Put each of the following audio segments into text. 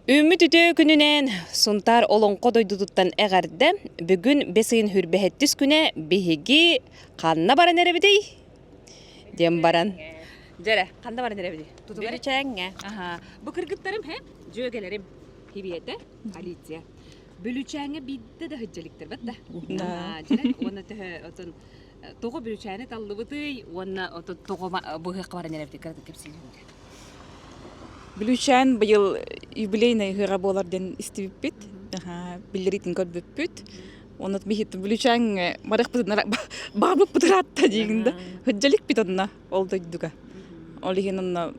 Үүммүт үтүө күнүнэн Сунтаар Олоҥхо дойдутуттан эҕэрдэ. Бүгүн бэс ыйын хүрбэһэттис күнэ биһиги ханна баран эрэбитий? Диэн баран. Дьэрэ, ханна баран эрэбитий? Бүлүчээҥҥэ. Аха. Бу кыргыттарым һэ, дьүөгэлэрим. Хибиэтэ, Алиция. Бүлүчээҥҥэ биирдэ да сылдьа иликтэр бат да. Дьэрэ, уонна төһө отон тоҕо Бүлүчээни таллыбытый уонна отон тоҕо быһыахха баран эрэбитий кыратык кэпсиир Бүлүүчээн быйыл юбилейнай ыһыаҕа буолар диэн истибиппит, биллэриитин көрбүппүт. Онно биһиги Бүлүүчээҥҥэ барыахпытын баҕарбыппыт ыраатта диигин да сылдьа иликпит онно ол дойдуга. Ол иһин онно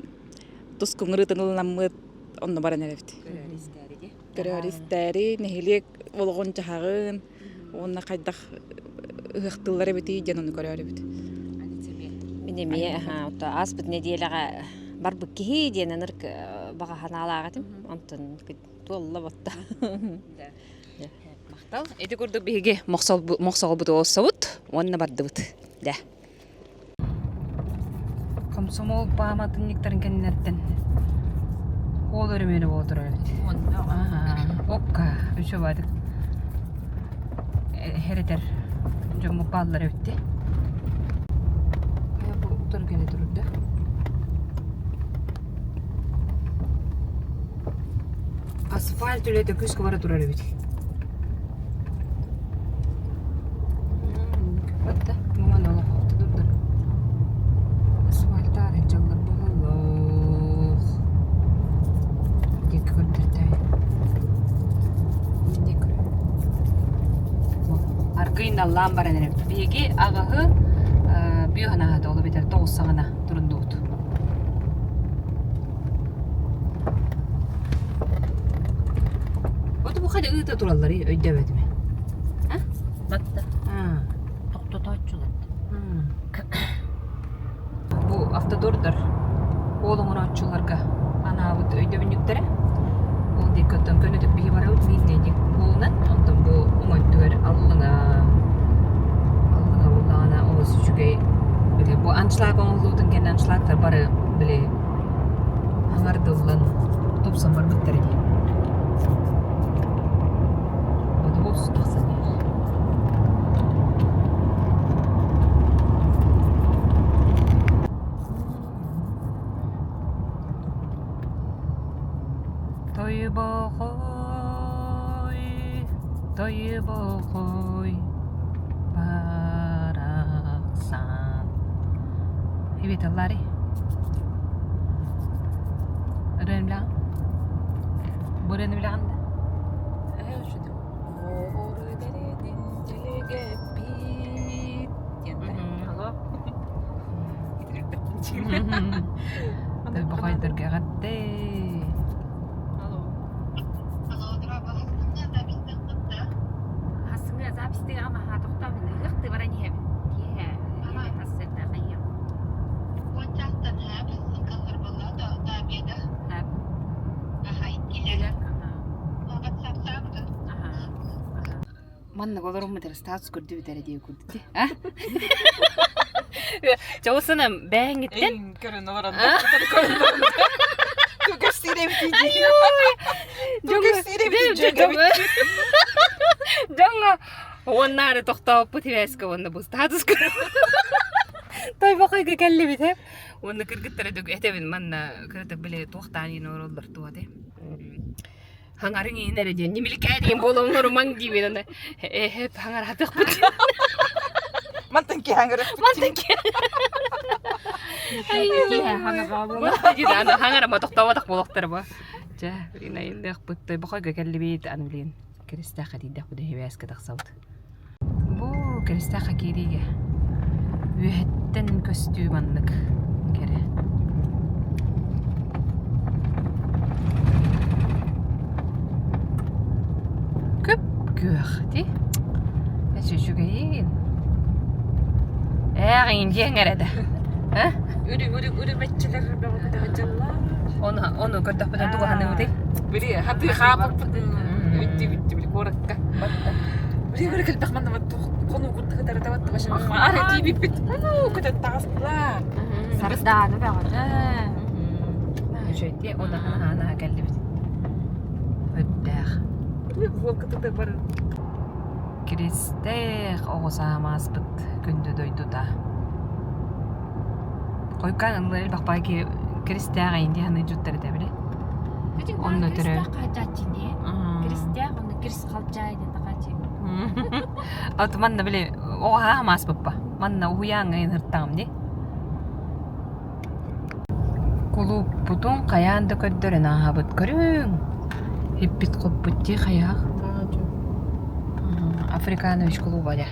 тус куҥырыытын ылынаммыт онно баран эрэбит. Көрөөр истээри, нэһилиэк олоҕун-дьаһаҕын уонна хайдах ыһыахтыыллар эбитий диэн ону көрөөрүбүт. Мин эмиэ ааспыт нэдиэлэҕэ барбыт киһи диэн ынырык баҕа санаалаах этим. Онтон туолла ботта. Махтал. Ити курдук биһиги мохсоҕолбут олоссобут уонна бардыбыт. Дэ. Комсомол пааматынньыктарын кэннилэриттэн уол өрөмүөнэ буола турар эбит. Опка, үчүгэйдик хэрэтэр дьоммут бааллар эбит дии. Бу утары кэлэ турда. Асфальт үлэтэ күүскэ бара турар эбит. Батта, маман олох турда. Асфальтаар дьаллар буоллох. Диэки көрдөртөй. Диэки Аргыый наллаан баран эрэбит. Биһиги аҕаһы бүө ханаһата ол эбэтэр тоҕус саҕана туруннубут. Оту бу хайда ыыта туралларый өйдөөбөтүм. А? Батта. Тохтотооччулар. Бу автодордар уол оҥорооччуларга анаабыт өйдөбүнньүктэрэ. Ол диэки оттон көнөтүк биһи барабыт мииннэй диэки буолунан, онтон бу уҥа өттүгэр аллыҥа аллыҥа буоллаҕына олус үчүгэй били бу аншлаг оҥоһуллубутун кэннэ аншлагтар бары били аҥардыллан тупсан барбыттар дии. Бодобуос тахсан иһэр. Тойбохой, тойбохой, барахсан. Привет, Ларри. Ырыаны билэҕин? Бу ырыаны билэҕин да? Алло. Тойбохойдорго эҕэрдэ! Хасыҥа записьтыаҕа маһаа тохтообун ыһыахтыы баран иһэбин. Киэһэ хасыарда хайыам. Маннык олоруммут эрэ статус көрдүбүт эрэ диye курдук дии. А? Чоусана бээҥҥиттэн Көрөн олорон Дьоҥҥо уоннаары тохтооппут ивээскэ уонна бу статус Тойбохойго кэллибит э уонна кыргыттара этэбин манна кыратык били туохтаан иин олороллор туох этэй хаҥарыҥ иин эрэ диэн ньимиликээ диэн буола оҥорумаҥ диибин аны эһэп хаҥаратыахпыт Мантан киһи хаҥарыахпыт. Мантан киһи хаҥарама тохтооботох буолуохтара бу Чэ, блин, айыллыахпыт Тойбохойго кэллибит, аны блин, Киристээххэ тиийдэхпит үһүбээскэ тахсабыт. Бу Киристээххэ киириигэ үөһэттэн көстүү маннык кэрэ. Күп-күөх дии. Эчи үчүгэйин. Ээх индиэҥ эрэ да. А? Үрү үрү үрүмэччилэр бөҕөтө дьыллаа. Ону ону көрдөхпүтүнэ тугу саныыбытый? Били хатыы хаамыппытын үттү бүттү били куоракка. Били били кэлбэх манна хонуу курдук ытары табатта башым. Ары тиибиппит. Көтөн таҕыстылар. Сардааны бөҕөтө. Үчүгэй ону ханаһа кэллибит. Суол кытыта бар. Киристээх оҕо саамааспыт күндү дойдута. Хойуккаан ыллар элбэх баай киристээх эйин дии саныы дьуттар этэ били. Онно төрөөбүт. Киристээх Киристээх онно кирс халдьаай диэн тахааччы. Аты манна били оҕо хаамааспыппа. Манна уһуйааҥҥа ыҥыртаҕым дии. Кулууппутун хайаан да көрдөрөн ааһабыт. Көрүҥ! Иппит-хоппут дии хайаах. Африканович кулууба дьэ.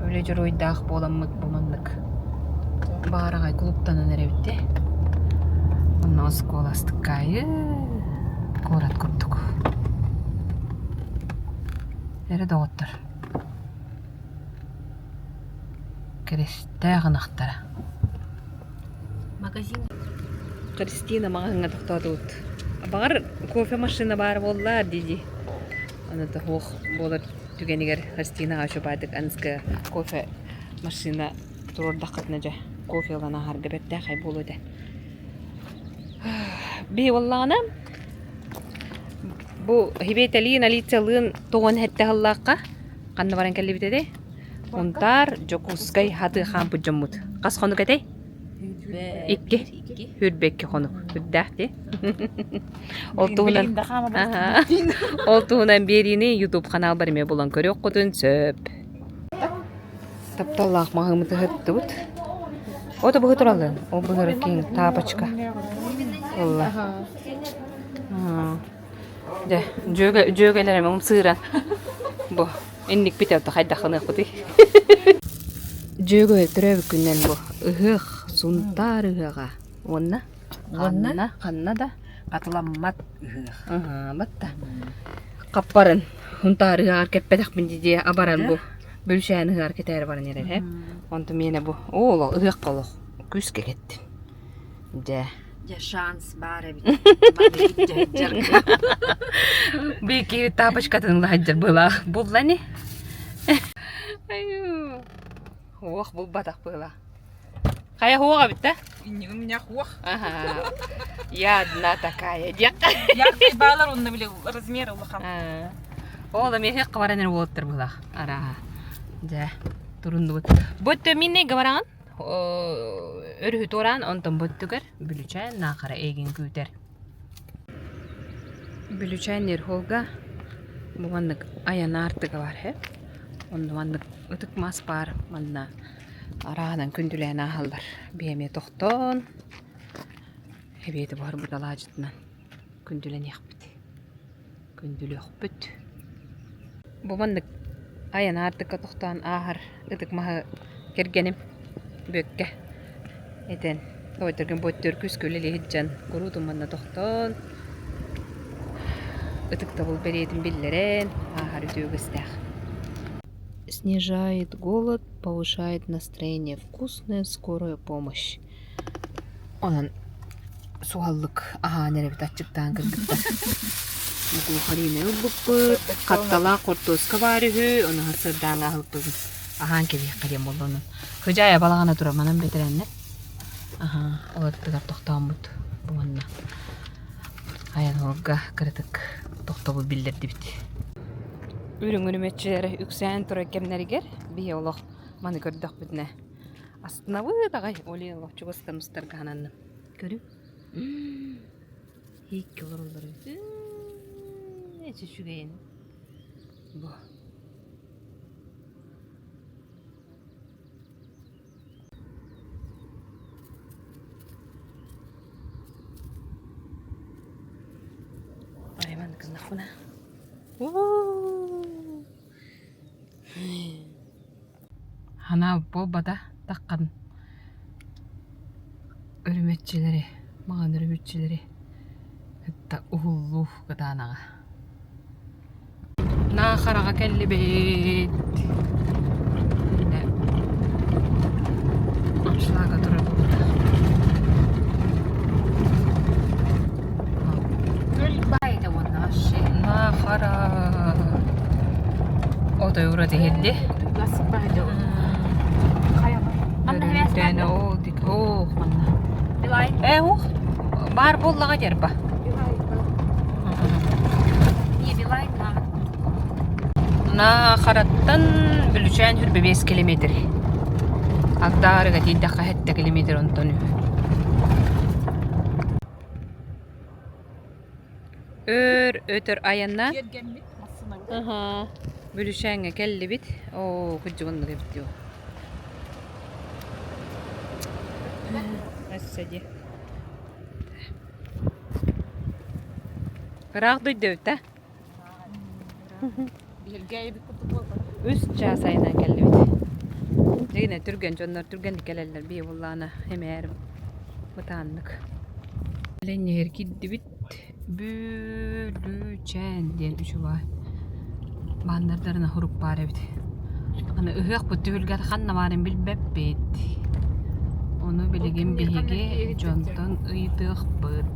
Үлэ дьоруойдаах буоламмыт бу маннык баараҕай кулууптанан эрэбит дии. Онно оскуола астыккаайы куорат курдук. Эрэ доҕоттор. Киристээх ынахтара. Магазин. Христина маҕаһыҥҥа тохтоотубут. Баҕар кофе машина баар буолла дии-дии. Аны тоһуох буолар түгэнигэр Христинаҕа чубаатык аныска кофе машина туруордаххытына дьэ кофе ылан аһарга бэртээхэй буолуо этэ. Биһи буоллаҕына бу Хибетэлиин Алицалыын тоҕон эһэтте аһыллаахха ханна баран кэллибит этэй? Унтаар, Дьокуускай хатыы хаампыт дьоммут. Хас хонук этэй? Икки. Хүрбэкки хонук. Үрдээх дии. Ол туһунан Ол туһунан биэриини YouTube ханаалбар эмиэ булан көрүөххүтүн сөп. Тапталлаах маһымыты ыһыттыбыт. Ото быһы тураллын. Ол быһыры киин тапочка. Ылла. Дьэ, дьүөгэ дьүөгэлэрим ымсыыран бу инникпит это хайдахыныахпытый? Дьүөгэ төрөөбүт күнүнэн бу ыһыах, Сунтаар ыһыаҕа уонна Уонна ханна да хатыламмат ыһыах. Аһаа, батта. Хаппарын Сунтаар ыһыаҕар кэппэтэхпин дии абаран бу Бүлшээн ыһыаҕар кэтээри баран эрэр һэ. Онтум миэнэ бу оо олох ыһыахха олох күүскэ кэттим. Дьэ. Дьэ шанс баар эбит. Маннык Бики тапочкатын ыла была. Булла не? Хуох булбатах была. Хайа хуоҕа эбит да? У меня хуох. Ага. Я одна такая. Я баалар онно били размер улахан. Ол эмиэ хабаран эрэ уолаттар былах. Арааһа. Дьэ, туруннубут. Бу минней говораҕын? Өрүһү туораан онтон бу өттүгэр Бүлүчээн Наахара эйигин күүтэр. Бүлүчээн Нерхолга бу маннык айан аартыга бар һэ. Онно маннык ытык мас баар манна арааһынан күндүлээн ааһаллар. Биэмиэ тохтоон эбиэти буһарбыт алаадьытынан күндүлэниэхпит. Күндүлүөхпүт. Бу маннык айан аартыкка тохтоон ааһар ытык маһы кэргэним Бүөккэ этэн тоойторгун буоттуур күүскэ үлэлии сылдьан куруутун манна тохтоон ытыктабыл бэлиэтин биллэрэн ааһар үтүө үгэстээх. Снижает голод, повышает настроение, вкусная скорая помощь. Онон суһаллык аһаан эрэбит аччыктаан кыргыттар. Глухарины ылбыппыт, хатталаах хортуоска баар үһү, ону сырдаан аһылпыбыт. Аһаан кэбиһиэххэ диэн буолла онон. Кыдьаайа балаҕана турар манан бэтэрээннэр. Аһаа, ол аттыгар тохтооммут бу манна. Айанолга кыратык тохтобул биллэрдибит. Үрүҥ үрүмэччилэр үксээн турар кэмнэригэр биһи олох маны көрдөхпүтүнэ Астынабыт аҕай, ол иһин олох чугастан устарга сананным. Көрүҥ. Икки олороллор эбит. Эчи үчүгэйин. Бу. Ай, маннык гыннахпына. Ханаа буолбата таххан өрүмэччилэри, маҥан өрүмэччилэри кытта уһуллуу кытаанаҕа. Наахараҕа кэллибит. Аншлага турар буолбута. Наахара. Отой ураты иһирди. Өрүтэн оо дик ох манна. Э ух баар буоллаҕа дьарба. Наахараттан Бүлүчээн 25 километр. Агдаарыга тиийдэххэ 7 километр онтон үһү. Өр өтөр айаннаан Киэргэммит массыынабыт. Аһаа. Бүлүчээҥҥэ кэллибит. Оо, кырдьыгыннык эбит дии. Өссө дии. Ыраах дойду эбит да? Үс чаас айанан кэллибит. Дьигинэ түргэн дьоннор түргэнник кэлэллэр бии буллаана эмээр бытааннык. Ленньэһэр киирдибит Бүлүүчээн диэн үчүгэй бааннардарына сурук баар эбит. Аны ыһыахпыт түһүлгэтэ ханна баарын билбэппит. Ону билигин биһиги дьонтон ыйытыахпыт.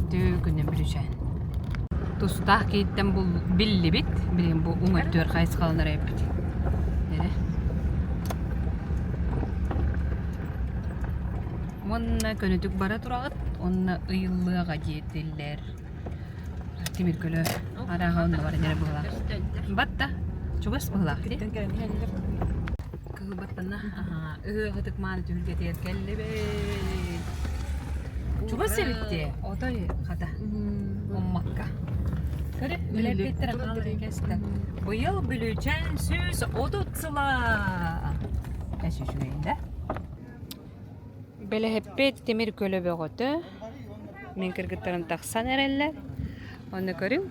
Түөкүнэ Бүлүүчээн. Тустаах киһиттэн биллибит. Билигин бу уҥа өттүгэр хайысхаланар эбиппит. Эрэ. Уонна көнөтүк бара тураҕыт уонна ыйыллыаҕа диэтилэр. Тимир көлө арааһа онно баран эрэ быһыылаах. Батта чугас быһыылаах дии. Кыһыл баттана ыһыах ытык мааны түһүлгэтигэр кэллибит. Чугас эбит дии. Отой хата уммакка. Көрө үлэлэппиттэр хаалар кэстэ. Быйыл Бүлүүчээн 130 сыла. Эс үчүгэй да? Бэлэһиппит тимир көлө бөҕөтө. Мин кыргыттарым тахсан эрэллэр. Онно көрүҥ,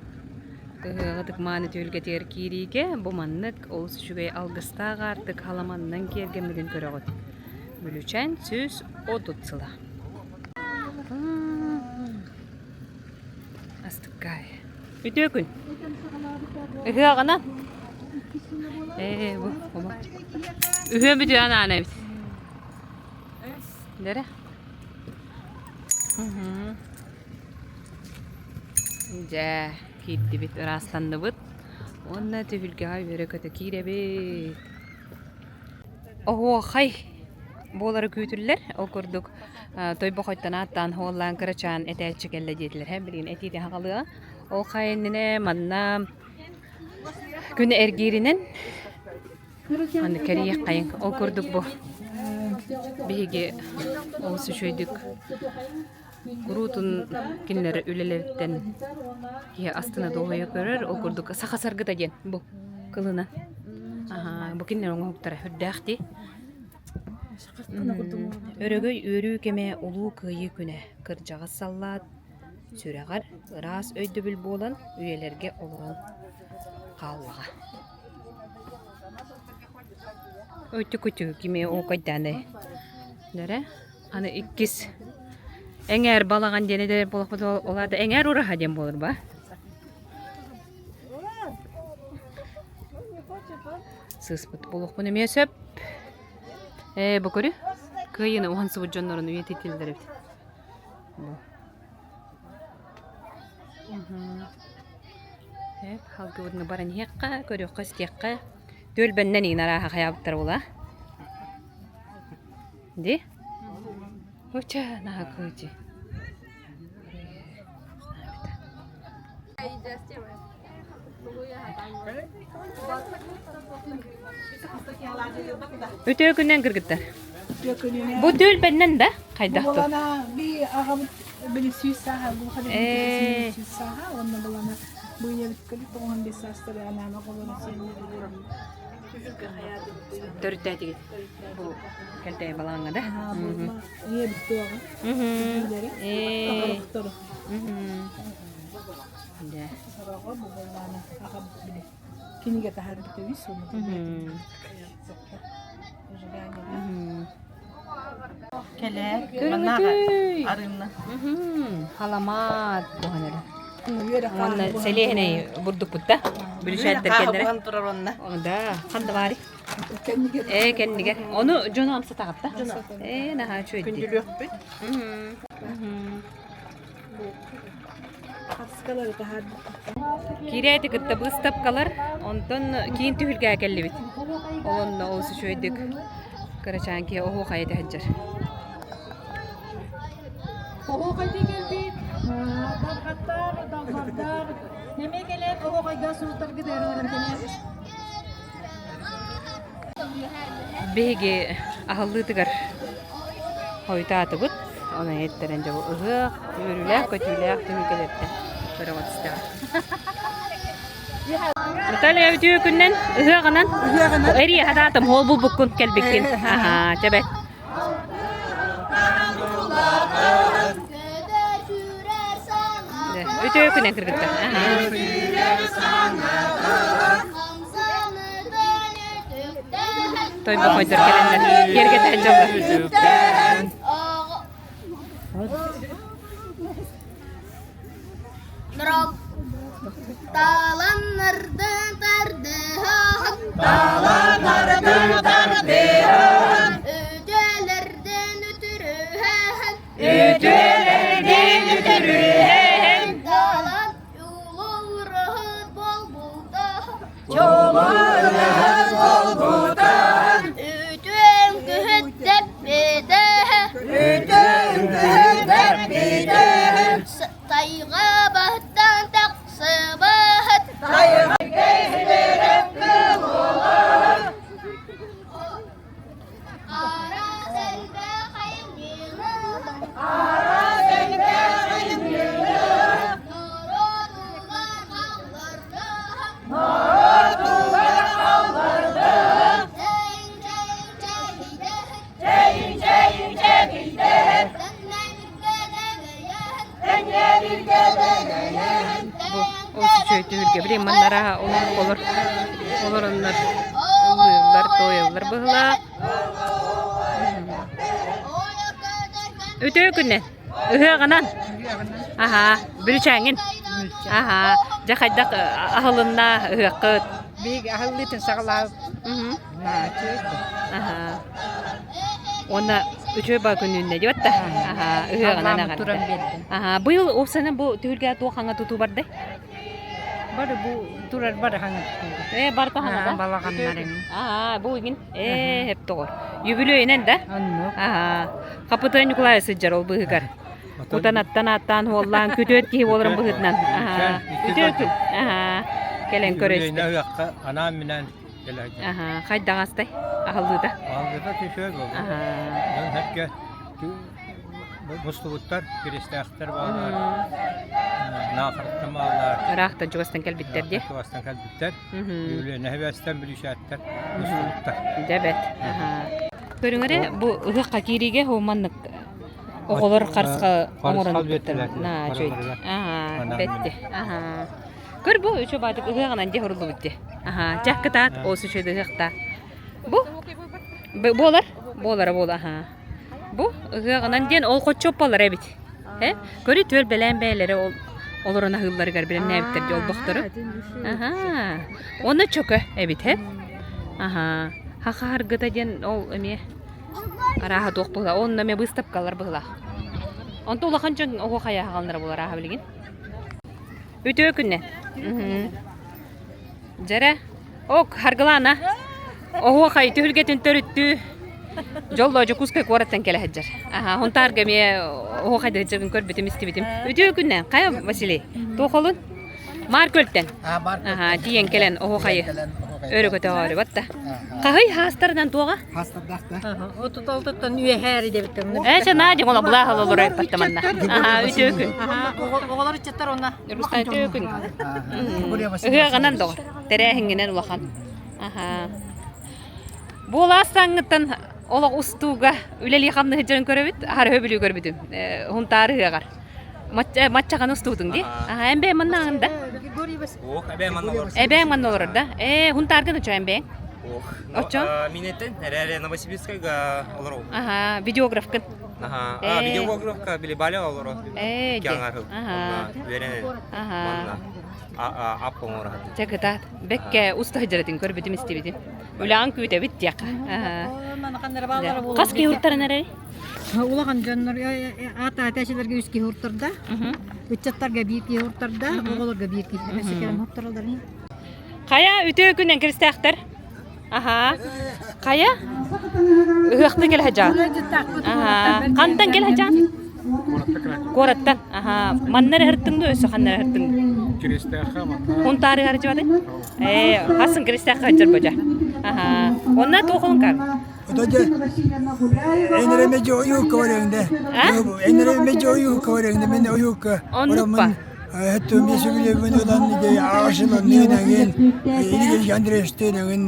ыһыаҕытык мааны түһүлгэтигэр киириигэ бу маннык олус үчүгэй алгыстаах аартык халаманынан киэргэммитин көрөҕүт. Бүлүүчээн 130 сыла. Астыккаай. Үтүө күн. Ыһыаҕынан. Ээ, бу, бу. Үһүө бүтүөн аана эбит. Дэрэ. Дьэ, киирдибит, ыраастанныбыт. Уонна түһүлгэҕэ үөрэ-көтө киирэбит. Оһуохай буолары күүтүллэр. Ол курдук Тойбохойтон ааттаан уоллаан кырачаан этээччи кэллэ диэтилэр. Һэ, билигин этиитэ хаҕалыа. Ол хайа иннинэ манна күн эргииринэн аны кэрийиэххэйиҥ. Ол курдук бу биһиги олус үчүгэйдик куруутун кинилэр үлэлэриттэн киһи астына дуоһуйа көрөр. Ол курдук саха саргыта диэн бу кылынан. Аһаа, бу кинилэр оҥоһуктара үрдээх дии. Өрөгөй үөрүү кэмэ Улуу Кыайыы күнэ кырдьаҕас саллаат сүрэҕэр ыраас өйдөбүл буолан үйэлэргэ олорон хааллаҕа. Өтүкүтү кими оокойдааны Дэрэ аны иккис эҥээр балаҕан диэн эдэр буолахпыт ол аата эҥээр ураһа диэн буолар ба Сыыспыт буолуохпун эмиэ сөп. Ээ, бу көрү. Кыайыыны уһансыбыт дьоннорун үйэтитиллэр эбит. Бу. Эп, халгыбытны баран иһиэххэ, көрүөххэ, истиэххэ. Түөлбэннэн иин арааһа хайаабыттар була. Ди? Уча, наһаа кыычы. Үтүө күнүнэн кыргыттар. Бу түөлбэннэн да хайдах ту? Буолана би аҕабыт били сүүс сааһа бу Ээ. сүүс сааһа уонна булана бу ийэбит кэлит 95 саастары анаан оҕолорун сиэннэригэр Төрүттээтигит. Бу кэлтэйэ балаҕаҥҥа да? ийэбит туоҕа билэрэ Ээ. оҕолору Дьэ. Сороҕо бу буоллаана аҕам били кинигэ таһаарбыта үс уонна Кэлээр Көрүҥүтүй! арыынна. Халамаат буһан эрэ. Уонна сэлиэһинэй бурдукпут да? Бүлүшээттэр кэллэрэ. Буһан турар онно. Да, ханна баарый? Ээ, кэннигэр. Ону дьону амсатаҕыт да? Ээ, наһаа үчүгэй дии. Күндүлүөхпүт. Хаскалары таһаарбыт. Киирээти кытта быыстапкалар, онтон киин түһүлгэҕэ кэллибит. Ол онно олус үчүгэйдик кырачаан киһи оһуохайы сылдьар. Оһуохайдыы кэлбит. Дархаттар, далбардар, эмиэ кэлэн оһуохайга суутаргыт ыарыыларын кэлэн. Биһиги аһыллыытыгар хойутаатыбыт. Онон эттэрэн дьэ бу ыһыах, үөрүүлээх-көтүүлээх түһүлгэлэртэн көрө истэҕин. Наталья үтүө күннэн ыһыаҕынан эрийэ хатаатым хоол булбуккун кэлбиккин. Аһаа, чэбэт. Үтүө күнэн кыргыттар. Тойбохойдор кэлэннэр киэргэтэн дьоллор. Таланнарды тардыһан, Таланнарды тардыһан, Үтүөлэрдэн үтүрүһэн, Үтүөлэрдэн үтүрүһэн, Талан улуурһут буолбута, Чулуурһут буолбута, Үтүөм күһүттэппитэ, Үтүөм күһүттэппитэ, Тайҕа баһыттан тахсыбыт Араас элбэх айымньыны Араас элбэх айымньыны Норуотугар хаалларда Норуотугар хаалларда Чэйин чэйин чэйидэһин Чэйин чэйин чэйидэһин Бу олус үчүгэй түһүлгэ билигин манна арааһа олор олороннор ыллыыллар, туойаллар быһыылаах. Үтүө күннэн! Ыһыаҕынан! Аһаа, Бүлүчээҥҥин? Аһаа, дьэ хайдах аһылынна ыһыаххыт? Биһиги аһыллыытын саҕалаабыт. Аһаа. Уонна үчүгэй баа күнүннэ диэбэт да. Аһаа, ыһыаҕынан Халлааммыт туран аҕарда. биэрдэ. Аһаа, быйыл уопсайынан бу түһүлгэ туох хаҥа тутуу бардай? Бары бу турар бары хаҥа тутуу. Ээ, барыта хаҥа да? Балаҕаннарын. Аа, бу игин. Ээ, хеп тоҕор. Юбилейинэн да? Оннук. Аһаа. Хапытыан Ньукулай сылдьар ол быыһыгар. Кутан аттан ааттаан хуоллаан күтүөт киһи буоларын быһыытынан. Аһаа. Үтүө күн. Аһаа. Кэлэн көрө истэ. ыһыахха анаан-минээн кэлэ сылдьар. Аһаа. Хайдах астай? Аһыллыыта. Аһыллыыта түһүө буолла. Аһаа. Дьон сэргэ мустубуттар, киристээхтэр бааллар, наахарыттан бааллар. Ыраахтан чугастан кэлбиттэр дии. Чугастан кэлбиттэр. Нэһибэстэн бүлүүшээттэр мустубуттар. Дьэ бэт. Аһаа. Көрүҥ эрэ, бу ыһыахха киириигэ маннык оҕолор харысха оҥорон наа үчүгэй. Аа, бэтти. Аһаа. Көр бу үчү баатык ыһыаҕынан дьэ хоруллубут дии. Аһаа, чах кытаат, ол үчүгэй ыһыахта. Бу буолар, буолара буола аһаа. Бу ыһыаҕынан диэн ол хоччуоппалар эбит. Э? Көрү түөлбэлээн бэйэлэрэ ол олорон аһыылларыгар бэлэмнээбиттэр дии олбохтору. Аһаа. Уонна чөкө эбит, э? Аһаа. Хахаһаргыта диэн ол эмиэ арааһа туох быһыла. Онно эмиэ быыстапкалар быһылаах. Онто улахан дьон оһуохайа аһаҕаллара буолар ааһа билигин. Үтүө күннэ. Дьэрэ, ок, Харгылаана. Оһуохай түһүлгэтин төрүттүү Дьоллоо Дьокуускай куораттан кэлэ сылдьар. Аха, Хонтаарга эмиэ оһуохайда сылдьарын көрбүтүм, истибитим. Үтүө күннэ. Хайа, Василий, туох олун? Маар көлтөн. Аха, тиийэн кэлэн оһуохайы өрө көтөҕөөрү батта. Хаһый хаастарынан туоҕа? Отут алтыттан үөһээри диэбиттэр. Ээ, чэ, Надя, ола былааһал олорор эппэттэ манна. Аха, үтүө күн. Оҕолор ыччаттар онно. Рустам үтүө күн. Ыһыаҕынан доҕор. Тэрээһиҥҥинэн улахан. Аха. Буолаас саҥҥыттан олох устууга үлэлии хамнаһы дьон көрөбүт, аһары өбүлүү көрбүтүм. Хунтаар ыһыаҕар. Маччаҕаны устуутуҥ дии. Аха, эн бэйэм манна да? Ох, эбээм манна олорор. Эбээм манна олорор да? Ээ, Хунтааргын очо эн бэйэҥ? Ох. Очо? Минеттен, эрээри Новосибирскайга олорор. Аха, видеографкын. Аха, а, видеографка били Баля олорор. Ээ, Икки аҥар Аха. үөрэнэн. Аха. Манна ап оҥоро Чэ кытаат. Бэккэ уста сылдьарытын көрбүтүм истибитим. Үлэҕин күүтэбит диэххэ. Хас киһи уртаран эрэй? Улахан дьоннор аата аата үс киһи уртарда. Ыччаттарга биир киһи уртарда, оҕолорго биир киһи. Өссө кэлэн уртаралларын. Хайа үтүө күнэн киристээхтэр. Аха. Хайа? Ыһыахтыы кэлэ сылдьаҕын. Аха. Хантан кэлэ сылдьаҕын? Куораттан. Аха. Манна эрэ сырыттыҥ дуо, өссө ханна эрэ сырыттыҥ? Киристээххэ манна. Хунтаарыгар дьыбатын? Ээ, хасын Киристээххэ сылдьар божа. Аха. Онна туох олун Отоже энереме ойуукка барыҥда. Энереме ойуукка барыҥда. Мен ойуукка. Оннукпа. Хэтто месүгүле мен одан де аашылан ненеген илге Андрештенеген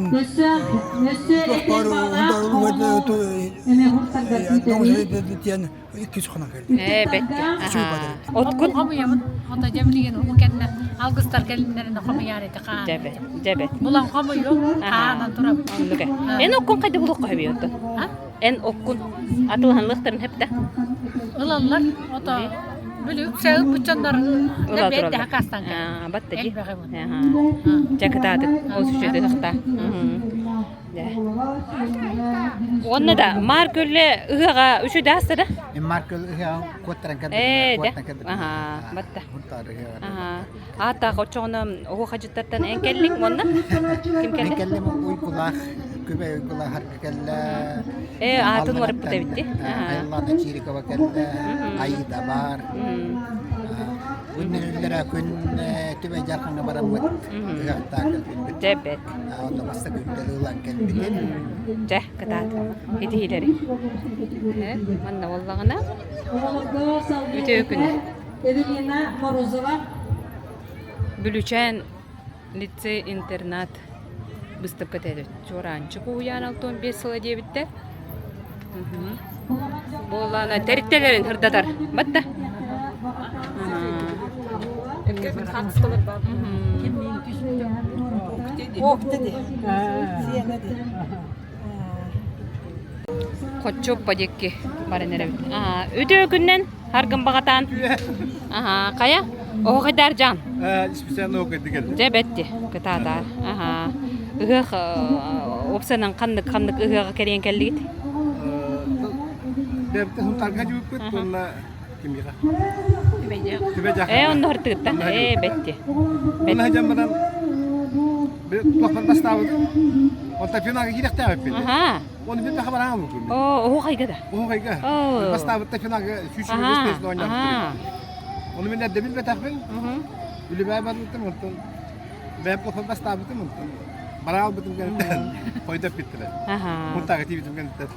тохпар ондар тоңсайдетен икки суханан келди. Ээ, бетте. Откут Хомуйабын. Ота жемилеген угу кэннэ алгыстар кэлиннэринэ хомуйаар эти хаан. Дьэбэт, дьэбэт. Булан хомуйу хаанан турабын. Оннук. Эн оккун хайда булуохха хөбүй оттон? Эн оккун атылаһанлыахтарын хэпта? Ылаллар. Ото били үксэ ылбыччаннар Ыла бэйдэ тураллар. хакастан Батта ди. Элбэҕи бу. Дьэ кытаатык. Ол сүчүөтэ тахта. Уонна да Маар көллө ыһыаҕа үчүгэй ааста да? Маар көл ыһыаҕа куоттаран Ээ, кэлбитим. дэ. Куоттан кэлбитим. Аһаа, батта. Хунтаар ыһыаҕа. Аһаа. Ааттаах оччоҕуна оһуохадьыттартан эн кэллиҥ уонна ким Мен кэллэ? кэллим Уйгулаах, Күбэй Уйгулаах аргы кэллэ. Ээ, аатын уларыппыт эбит дии. Аһаа. Айыллаана Чирикова кэллэ, Аида бар. Күн күн Түбэй Дьархаҥҥа бараммыт ыһыахтаах кэлбиппит. Дьэ, бэт. Онно бастакы үрдэли ылан кэлбитим. Дьэ, кытаат. Итиилэри. Манна буоллаҕына үтүө күнү. Эвелина Морозова. Бүлүчээн лицей-интернат быыстапка тэдэ Чуораанчык уһуйаан 65 сыла диэбиттэр. Буоллаана тэрилтэлэрин сырдатар. Батта. Хоччоппа диэки баран эрэбит. Үтүө күннэн харгын баҕатаан. Аха, хайа? Оһохайдар жан. Специально окойдыгел. Дьэ бэтти, кытаатаар. Аха. Ыһыах опсанан ханнык ханнык ыһыаҕа кэриэн кэллигит? Бэбте хунтарга жууппут уонна кимиэхэ? Ээ, онно хартыгытта. Ээ, бэтти. Онно жаммадан туохпан бастаабытым. Онта финалга киирэхтээбиппин. Аха. Оны бит хабараам бу. Оо, оһуохайга да. Оһуохайга. Бастаабытта финалга сүүс сүүс оонньообуттар. Оны мен эрдэ билбэтэхпин. Үлүбээ барбытым онтон бэйэм туохпан бастаабытым онтон бара албытым кэнниттэн хойдоп биттилэр. Мунтаага тиибитим кэнниттэн.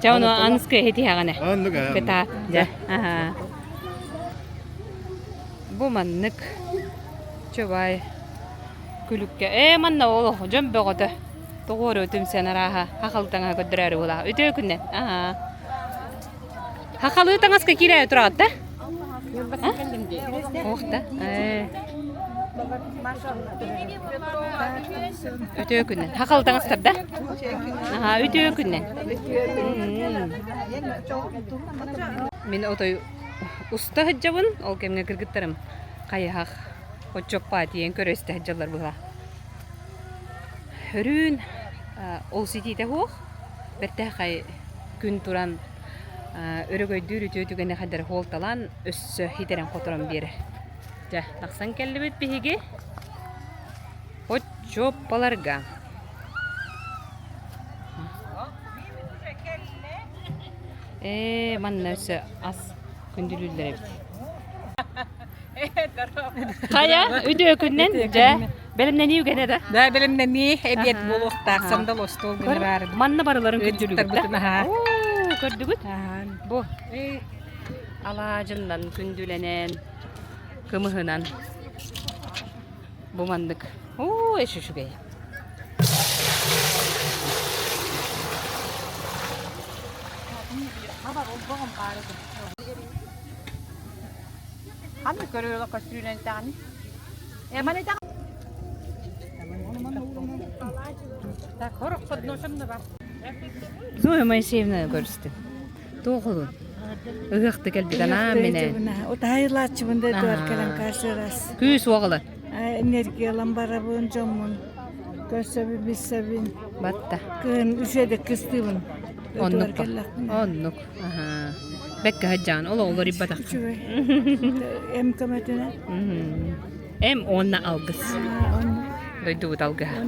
Чэ, ону аныскы эһитиһэҕинэ. Оннук. Кытаат, дьэ. Бу маннык чубай күлүккэ. Ээ, манна ол дьон бөҕөтө. Тоҕуору түмсэн арааһа хахал таҥаһа көрдөрөөрү буолаа. Үтүө күннэн. Аһаа. Хахалыы таҥаска киирээри тураҕыт да? Ох да. Ээ. Үтүө күннэн. Хахал таҥастар да? Аһаа, үтүө күннэн. Мин отой уста сылдьабын, ол кэмҥэ кыргыттарым хайыһах оччоппаа тиийэн көрө истэ сылдьаллар быһа. Өрүүн ол ситиитэ суох, бэртээхэй күн туран өрөгөйдүүр үтүө түгэни хайдары хуолталаан өссө хитэрэн-хоторон биэрэр. Дьэ, тахсан кэллибит биһиги Хоччуоппаларга. Ээ, манна өссө ас күндүлүүллэр эбит. Хайа, үтүө күннэн, дьэ, бэлэмнэнии үгэнэ да? Да, бэлэмнэнии эбиэт буолуохтаах, сандал остуол гынар. Манна барыларын күндүлүүгүт да? Оо, көрдүгүт? Бу алаадьыннан күндүлэнэн, кымыһынан бу маннык. Оо, эш үчүгэй. Ханна көрүөлө көстүүлэн итаҕани? Эман итаҕ. Так, хорох подносом да бар. Зоя Моисеевна көрүстүм. Туох олун? Ыһыахты кэлбит анаан менен. Утаайылааччыбын да дуар кэлэн каждый раз. Күүс уоҕылы. Энергиялан барабын дьоммун. Көрсөбүн, билсэбин. Батта. Кыһын үчүгэйдик кыстыыбын. Оннук ба. Оннук. Аха. Бэккэ сылдьаҕын. Ол оҕолор иббатах. Үчүгэй. Эм көмөтүнэн. Эм уонна алгыс. Дойдубут алгыһа.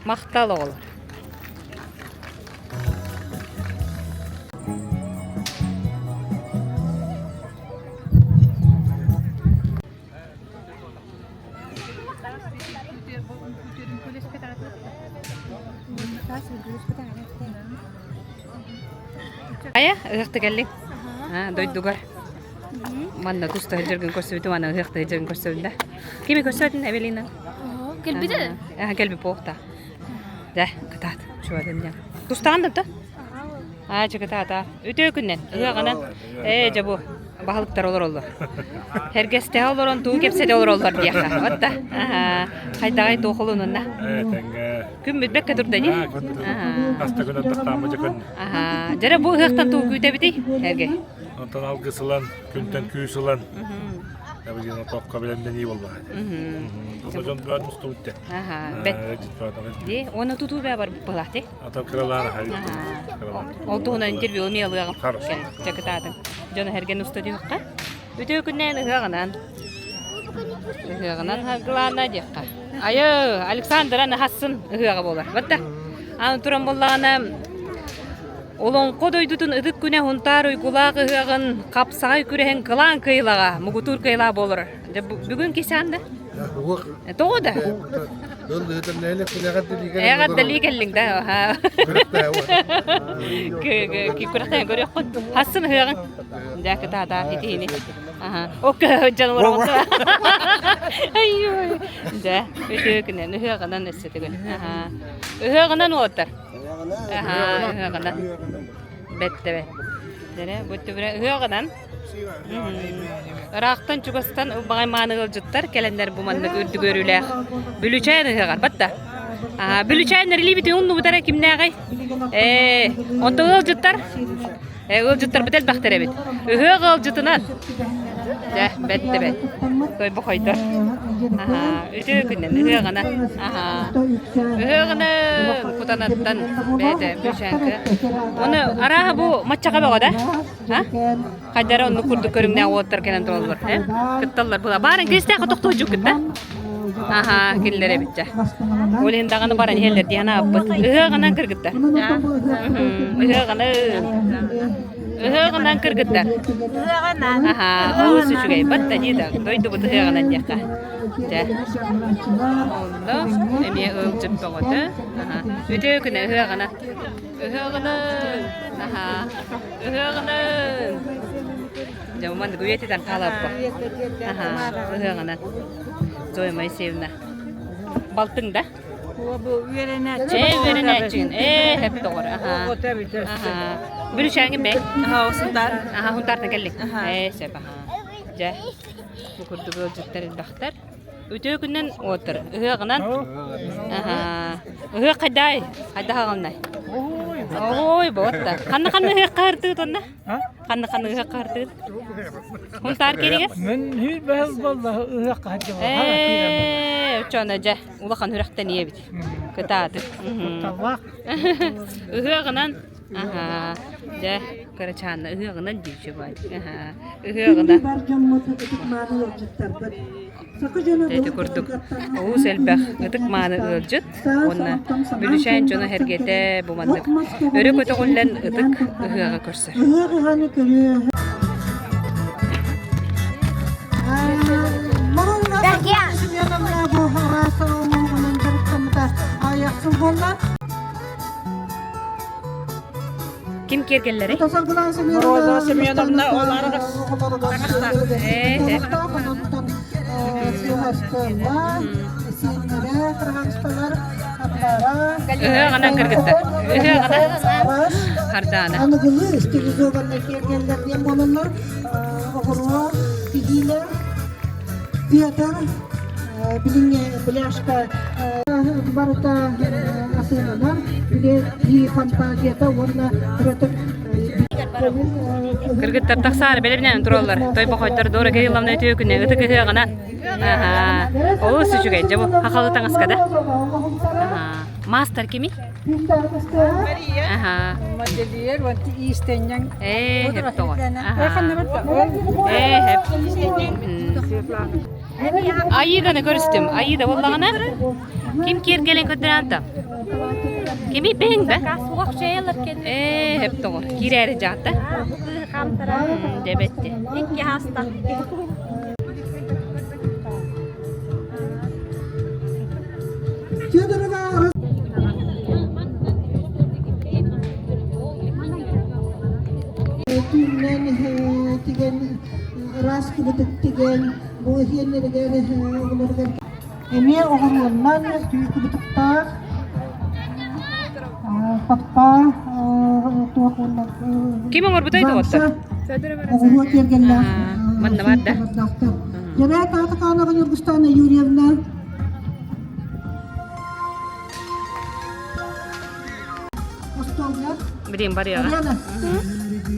Махтал оҕолор. Айа, ыһыахта кэллиҥ? Дойдугар. Манна туста сылдьаргын көрсүбүтүм, аны ыһыахта сылдьаргын көрсөбүн да. Кими көрсөтүн, Эвелина? Кэлбитэ? Кэлбит буолта. Дэ, кытаат. Чуодын дьан. Тустаан да Аа, чыкытаата. Үтүө күннэн, ыһыаҕынан. Ээ, дьэ бу баһылыктар олороллор. Эргэстэһэ олорон туу кэпсэтэ олороллор диэххэ. Вот да. Хайдаҕай туох олунунна. Ээ, тэҥҥэ. Күн бүтбэккэ турда дии. Хаста күн аттахтаама дьэ күн. Дьэрэ бу ыһыахтан туу күүтэбитий? Эргэй. Онтон алгыс ылан, күнтэн күүс ылан, Эбигин отокко билэмнэнии буолла. Онно дьон бөөн мустубут те. Бэт. Ди, уонна тутуу бээ бар былаати. Ата кыралаан ахай. Ол туһунан интервью эмиэ ылыаҕым. Чакытаатын. Дьон эһэрген уста диэххэ. Үтүө күннээн ыһыаҕынан. Ыһыаҕынан хаһгылаана диэххэ. Айы, Александра хассын ыһыаҕа буолар. Батта. Аны туран буоллаҕына Олоҥхо дойдутун ытык күнэ Һунтаар уйгулаах ыһыаҕын хапсаҕай күрэһин кылаан кыайылаҕа, мугутуур кыайылаах буолар. Дьэ, бүгүн кисаан да? Тоҕо да? Эҕэрдэлии кэллиҥ да? Күрэхтэһэн көрүөххүт. Хассын ыһыаҕыҥ. Дьэ, кытаатаа итиини. Окко дьон олороҕут. Дьэ, үтүө күнэн ыһыаҕынан өссө төгүл. Ыһыаҕынан уолаттар. Ыһыаҕынан. Бэттэ Дэрэ, бу түбүрэ ыһыаҕынан. Ыраахтан чугастан ылбаҕай мааны ыалдьыттар кэлэннэр бу маннык үрдүк өрүүлээх Бүлүчээн ыһыаҕар батта. Бүлүчээн эрилиибитин умнубутара кимнээҕий? Ээ, онтон ыалдьыттар Ээ, ыалдьыттарбыт элбэхтэр эбит. Ыһыах ыалдьытынан. Дьэ, бэт да бэт. Тойбохойдор. Аһаа, үтүө күннэн ыһыаҕына. Аһаа. Ыһыаҕына Кутанаттан бэйэтэ Бүлүчээҥкэ. Оны арааһа бу маччаҕа бөҕө да? А? Хайдара оннук курдук көрүҥнээх уолаттар кэлэн тураллар. Э? Кытталлар була. Баарын киристээххэ тохтуу дьуккут да? Аһаа, кинилэр эбит дьэ. Ол иһин даҕаны баран иһэллэр диэн ааппыт. Ыһыаҕынан кыргыттар. Ыһыаҕынан. Ыһыаҕынан кыргыттар. Ыһыаҕынан. Аһаа, олус үчүгэй. Батта дии да, дойдубут ыһыаҕынан диэххэ. Дьэ. Онно эмиэ ыалдьыт бөҕөтө. Аһаа. Үтүө күнэ ыһыаҕынан. Ыһыаҕынан. Аһаа. Ыһыаҕынан. Дьэ, маннык үйэтитэн хаалаппа. Аһаа, ыһыаҕынан. Зоя Моисеевна. Балтыҥ да? Бу үөрэнээччи. Ээ, үөрэнээччигин. Ээ, хэп доҕор. Аһаа. Аһаа. Бүрүчээҥин бэй. Аһаа, Сунтаар. Аһаа, Сунтаартан кэллиҥ. Ээ, сөп, аһаа. Дьэ, бу курдук ыалдьыттар элбэхтэр. Үтүө күнүнэн уоттар. Ыһыаҕынан. Аһаа. Ыһыах хайдаай? Хайдах аҕалнай? Ой, буотта. Ханна-ханна ыһыах хаһыртыгыт онно? Ханна ханна ыһыах хаһыртыгыт? Хунтаар кииригэр? Мен хүр бэһэл болла ыһыах хаһыртыгыт. Ээ, оччоно дьэ, улахан үрэхтэниэбит. Кытаатык. Ыһыаҕынан Аһаа, дьэ, кырачаанна ыһыаҕынан диэччи баай. Аһаа, ыһыаҕынан. Бар дьоммут ытык мааны ыалдьыттарбыт. Саха дьоно Ити курдук олус элбэх ытык мааны ыалдьыт уонна Бүлүчээн дьоно сэргэтэ бу маннык өрө көтөҕүллэн ытык ыһыаҕы көрсөр. Ыһыах ыһаны көрүө. Ким киэргэллэрий? Роза Семеновна ол арҕас Ээ, Ыһыаҕынан кыргыттар. Ыһыаҕынан. Хардаана. Аныгылыы стилизованный киэргэллэр диэн буолаллар. Оҕуруо, тигиилэр, театр, билиҥҥи пляжка барыта атыыланар. Били фантазията уонна кыратык Кыргыттар тахсаары бэлэмнээн тураллар. Тойбохойдор Дора Кирилловна үтүө күнэ ытык ыһыаҕынан. Аһаа. Олус үчүгэй. Дьэ бу хахалы таҥаска да. Аһаа. Маастар кимий? Мария. Аха. Модельер, вот иистэнньэҥ. Ээ, хэп тоҕо. Ээ, хэп. Аиданы көрүстүм. Аида буоллаҕына ким киэргэлин көрдөрөн та? Кими бэйэҥ да? Ээ, хэп тоҕо. Киирээри дьаата. Дебетти. Икки хаста. Федорова Түүннэн тигэн ыраас кыбытык тигэн бу иһиэннэригэр оҕолоругар эмиэ оҕуруоннан түү кыбытыктаах паппа туох уонна Ким оҥорбутай доҕоттор? оҕуруо киэргэллээх Манна бар да. Дьэбээт Аатаканова Ньургустаана Юрьевна Остуолга Билин барыаҕа.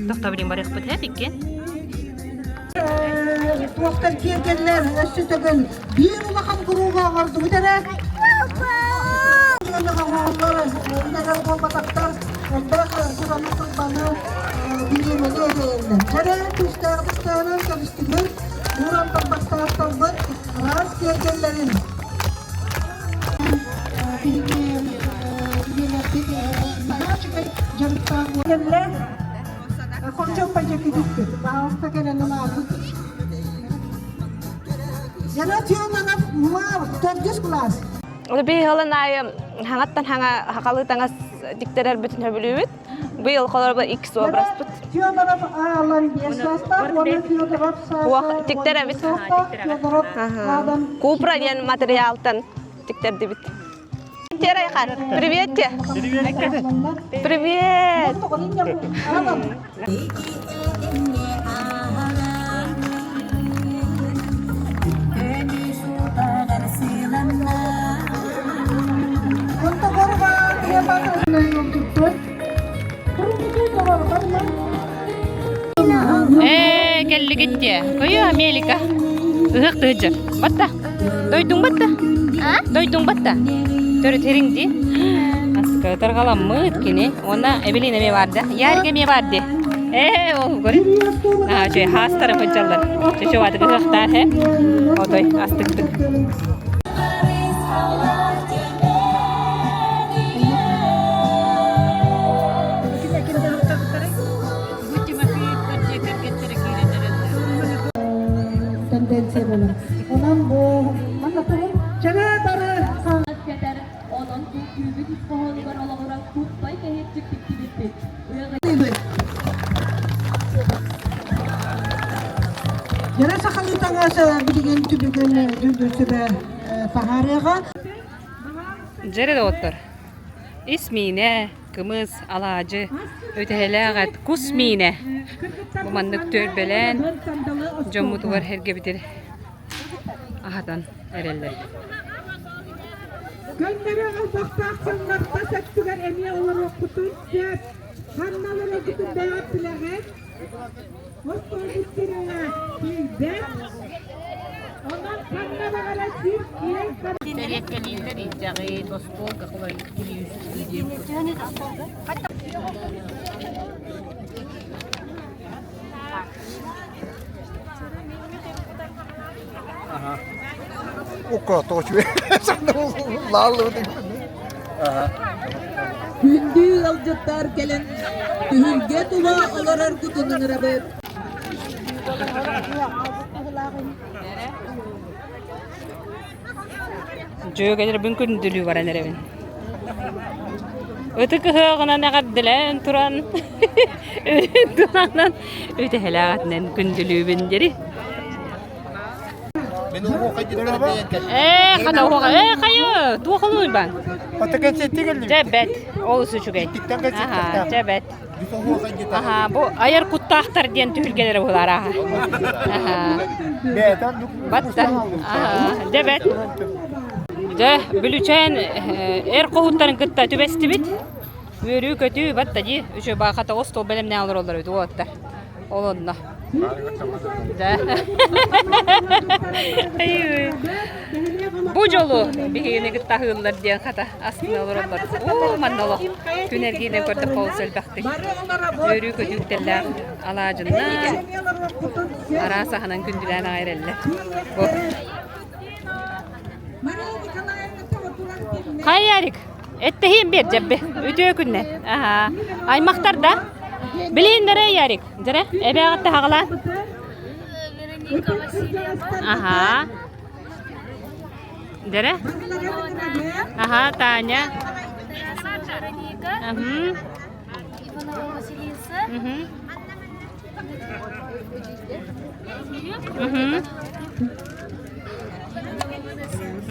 Тохто билин барыахпыт һэ икки. Туохтар киэргэллэр өссө төгүл биир улахан курууга оҥордубут эрэ. Үлэлэр буолбатахтар элбэх сыраны-сылбаны бириэмэни эрэйэллэр. Эрэ күүстээх тустаанан кэбистибит, ууран барбахтаахтарбыт араас киэргэллэрин Биһиги аайы хаҥаттан хаҥа хахалыы таҥас тиктэрэрбитин сөбүлүүбүт. Быйыл холоруба иккис образпыт. Федоров Аалан биэс саастаах уонна Федоров Саша Тиктэрэбит. Федоров Адам Купра диэн материалтан тиктэрдибит. Терайхан, привет те. Привет. Ээ, кэллигит дии. Көйө Америка. Ыһыах тыһыдьар. Батта. Дойдуҥ батта. Дойдуҥ батта. Төрүт ириҥ дии. Аска тарҕаламмыт кини. Уонна Эвелина эмиэ баар да. Ярик эмиэ баар дии. Ээ, ол көрү. Аа, чөй хаастара сылдьаллар. Чөчө ыһыахтаар һэ. Отой астыктык. Тенденция буолар. Онон бу манна турун чэрэ бары Онон үҥкүүбүт ис хоһоонугар олоҕуран куппай кэһиэччик тиктибиппит. Дьэрэ сахалыы таҥас билигин түбүгүн дьүүллүүр сүбэ таһаарыаҕа. Дьэрэ доҕоттор, ис миинэ, кымыс, алаадьы, үтэһэлээх эт, кус миинэ. Бу маннык түөлбэлээн дьоммутугар эргэбитин аһатан эрэллэр. Көннөрү албахтаах дьоннор тас өттүгэр эмиэ олоруохпутун сөп. Ханна олороргутун бэйэҕит билэҕит. Остуолбут сирэйэ тиийбэт. Онон ханна баҕарар сир киэҥ Тэриэккэлииллэр илдьэҕит, остуолга Укка тоочуе. Күндү ыалдьыттар кэлэн түһүлгэ тула олороргутун ыҥырабыт. Дьүөгэлэрбин күндүлүү баран эрэбин. Ытык ыһыаҕынан эҕэрдэлээн туран, туранан үтэһэлээҕитинэн күндүлүүбүн дири. Ээ, хата уоха, ээ, хайы, туох олуйбан? Дьэ бэт, олус үчүгэй. Аха, дьэ бэт. Аха, бу айар куттаахтар диэн түһүлгэлэрэ буолар аха. Аха. Батта. Аха, дьэ бэт. Дьэ, Бүлүчээн эр хоһуттарын кытта түбэстибит. Үөрүү-көтүү батта дии. Үчүгэй баахата остуол бэлэмнээн олороллор эбит уолаттар. Ол онно. Да. Бу. Бу дьолу биһигини кытта аһыыллар диэн хата астына олороллор. Уу, манна олох күн эргиинэн көрдөххө олус элбэхтик. Үөрүү көтүүттэллээх алаадьыннар араас аһынан күндүлээн аҕай эрэллэр. Бу. Хай, Ярик, эттэһиим биэр дьэбби. Үтүө күннэн. Аха. Аймахтар да? Билииннэрэ, Ярик. Дьэрэ, эбээҕитте хаҕалаан. Вероника Васильева. Аха. Дьэрэ? Аха, Таня. Вероника. Угу. Иванова Василиса. Угу.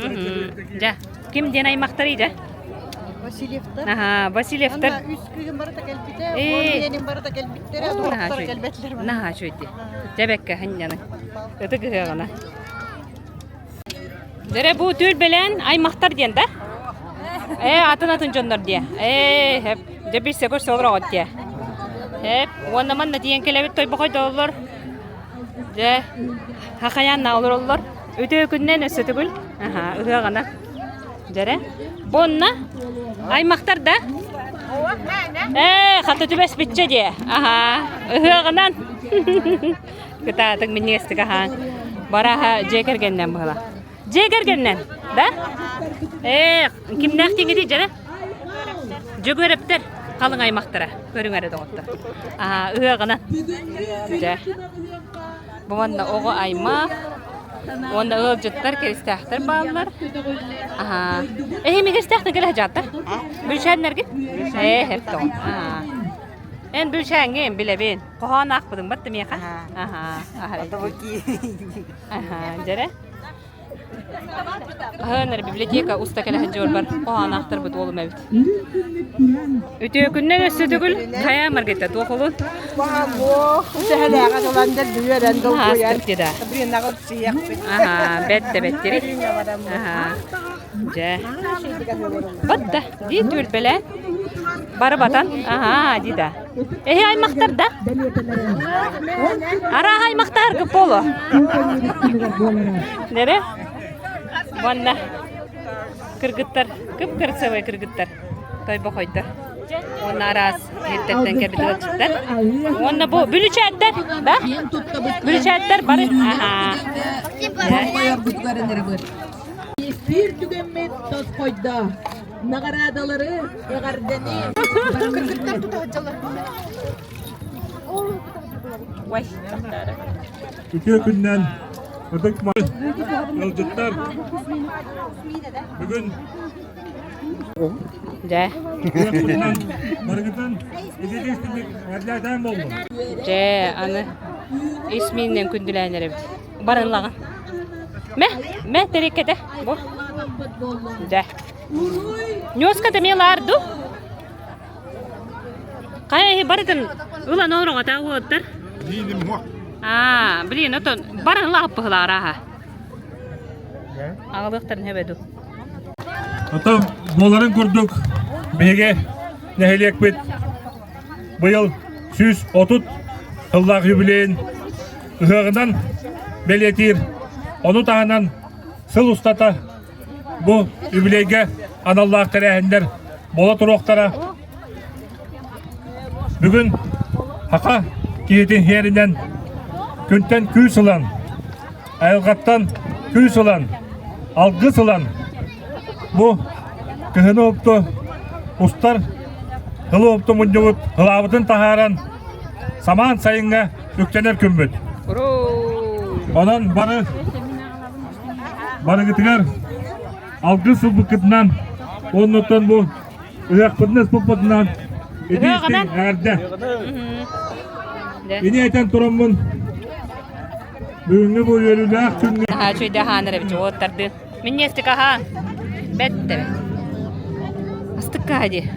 Угу. Дьэ, ким диэн аймахтарый дьэ? Васильевтар. Аха, Васильевтар. Ана үс күһүн барыта кэлбитэ, Ээ. он биэнин барыта кэлбиттэрэ, туохтар кэлбэтлэр. Наһаа үчүгэй. Дьэ бэккэ ханньаны. Ытык ыһыаҕына. Дэрэ бу түөлбэлээн аймахтар диэн да? Ээ, атын-атын дьоннор диэ. Ээ, хэп. Дьэ билсэ көрсө олороҕут диэ. Хэп, уонна манна тиийэн кэлэбит тойбохойдоллор. Дьэ, хахайаанна олороллор. Үтүө күннэн өссө төгүл. Аха, ыһыаҕына. Дьэрэ. Бонна аймахтар да? Ээ, хата түбэспиччэ диэ. Аха, ыһыаҕынан. Кытаатык минньигэстик аһаан. Бараха дьиэ кэргэннэн быһыла. Дьиэ кэргэннэн, да? Ээ, кимнээх тиҥитий дьэрэ? Дьөгүөрэптэр халыҥ аймахтара. Көрүҥ эрэ доҕоттор. Аха, ыһыаҕынан. Дьэ. Бу манна оҕо аймах уонна ыалдьыттар, кэристээхтэр бааллар. Аһаа. Эһи кэристээхтэр кэлэ сылдьааттар? Бүлшээннэргит? Ээ, хептоҕун. Аа. Эн бүлшээҥҥин билэбин. Хоһоон аахпытыҥ батта миэхэ? Аһаа. Аһаа. Дьэрэ. Аһыанар библиотека уста кэлэ сылдьыбар хоһоон аахтарбыт уолум эбит. Үтүө күннэн өссө төгүл хайа Маргарита туох олун? Төһөлөөҕө ылан дэлби долгуйан. Аха, бэт да бэттири. Аха. Дьэ. Батта, дии түөлбэлээн. Бары батан. Аха, дии да. Эһи аймахтар да? Арааһа аймахтар боло. Нере? Ванна. Кыргыттар, кып-кырасыабай кыргыттар. Тойбохойдор. Уонна араас иһиттэртэн кэлбит ыалдьыттар. Уонна бу бүлүчээттэр, да? Бүлүчээттэр бары. Аха. Биир түгэммит тосхойдо. Наҕараадалары, эҕэрдэни. Кыргыттар тута сылдьаллар. Ой. Үтүө күннэн ытык ыалдьыттар бүгүн Дьэ. барыгытын ититик эрлээтээн боллун. Дьэ, аны ис мииннэн күндүлээн эрэбит. Барыллаҕын. Мэ, мэ тэриккэтэ. Бу. Дьэ. Ньуоска да мелаар ду? Хайа иһи барытын ылан олороҕо уоттар. Аа, блин, отон бары ылааппыһылаар ааха. Аҕалыахтарын хэбэ ду. Отон буоларын курдук биһиги нэһилиэкпит быйыл 130 сыллаах юбилейын ыһыаҕынан бэлиэтиир. Ону таһынан сыл устата Бу үбүлүөйгэ аналлаах тэрээһиннэр буола туруохтара. Бүгүн саха киһитин иһэринэн күнтэн күүс ылан, айылҕаттан күүс ылан, алгыс ылан бу кыһыны упту устар сылы упту мунньубут ылаабытын таһааран самаан сайыҥҥа үктэнэр күммүт. Онон бары Барыгытыгар алгыс ылбыккытынан уоннаттан бу ыһыахпытын ыспыппытынан итии эҕэрдэ. Ини этэн тураммын бүгүҥҥү бу үөрүүлээх күҥҥэ Наһаа үчүгэйдик аһаан эрэбит уоттардыын. Минньиэстик аһаан. Бэттэ. Астыкка дии.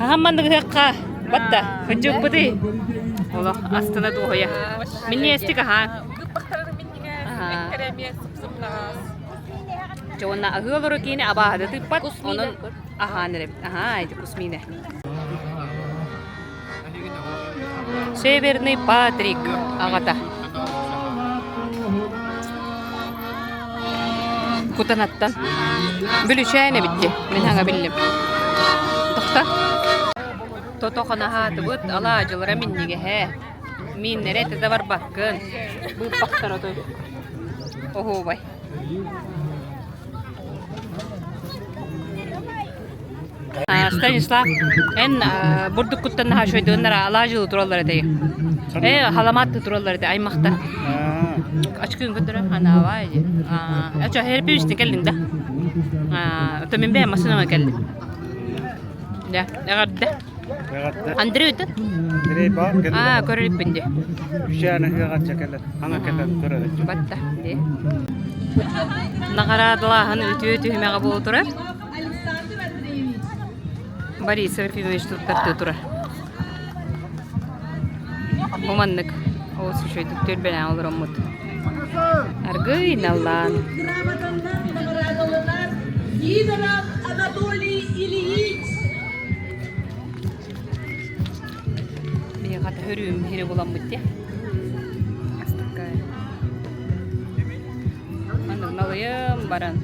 Хаһан маннык ыһыахха батта кырдьыппытый. Олох астына дуоһуйа. Минньиэстик аһаан. Дьэ уонна аһыы олору киинэ абааһыда тыыппат, онон аһаан эрэбит. Аһаа, ити кус миинэ. Северный Патрик аҕата. Кутанаттан. Бүлүчээн эбит дии, мин хаҥа биллим. Тохто. Тото хонаһаатыбыт, алаадьылара минньигэһэ. Мииннэрэ этэ да барбаккын. Быыппахтар отой. Оһуобай. Станислав, эн бурдуккуттан наһаа үчүгэйдик алаадьылы тураллар этэй. Э, халамаатты тураллар этэ, аймахтар. Ачкыын көрдөрө, анаабай дии. Ача, хэрпи кэллиҥ да? То мин бэйэм массыынама кэллим. Дьэ, эҕэрдэ. Андрей ыты? Андрей баар кэллэ. Аа, көрөрүппүн дии. Үчээн ыһыаҕа кэлэр, аҥа кэлэн көрөр. Батта дии. Наҕараадалааһын үтүө түһүмэҕэ буола турар. Борис Ефимович туттартыы турар. Бу маннык олус үчүгэйдик түөлбэлээн олороммут. Аргыый наллаан. Грамотаннан Сидоров Анатолий Ильич. Биһиэхэ хөрүүм иһири буламмыт дии. Астыкка. Маннык налыйым баран.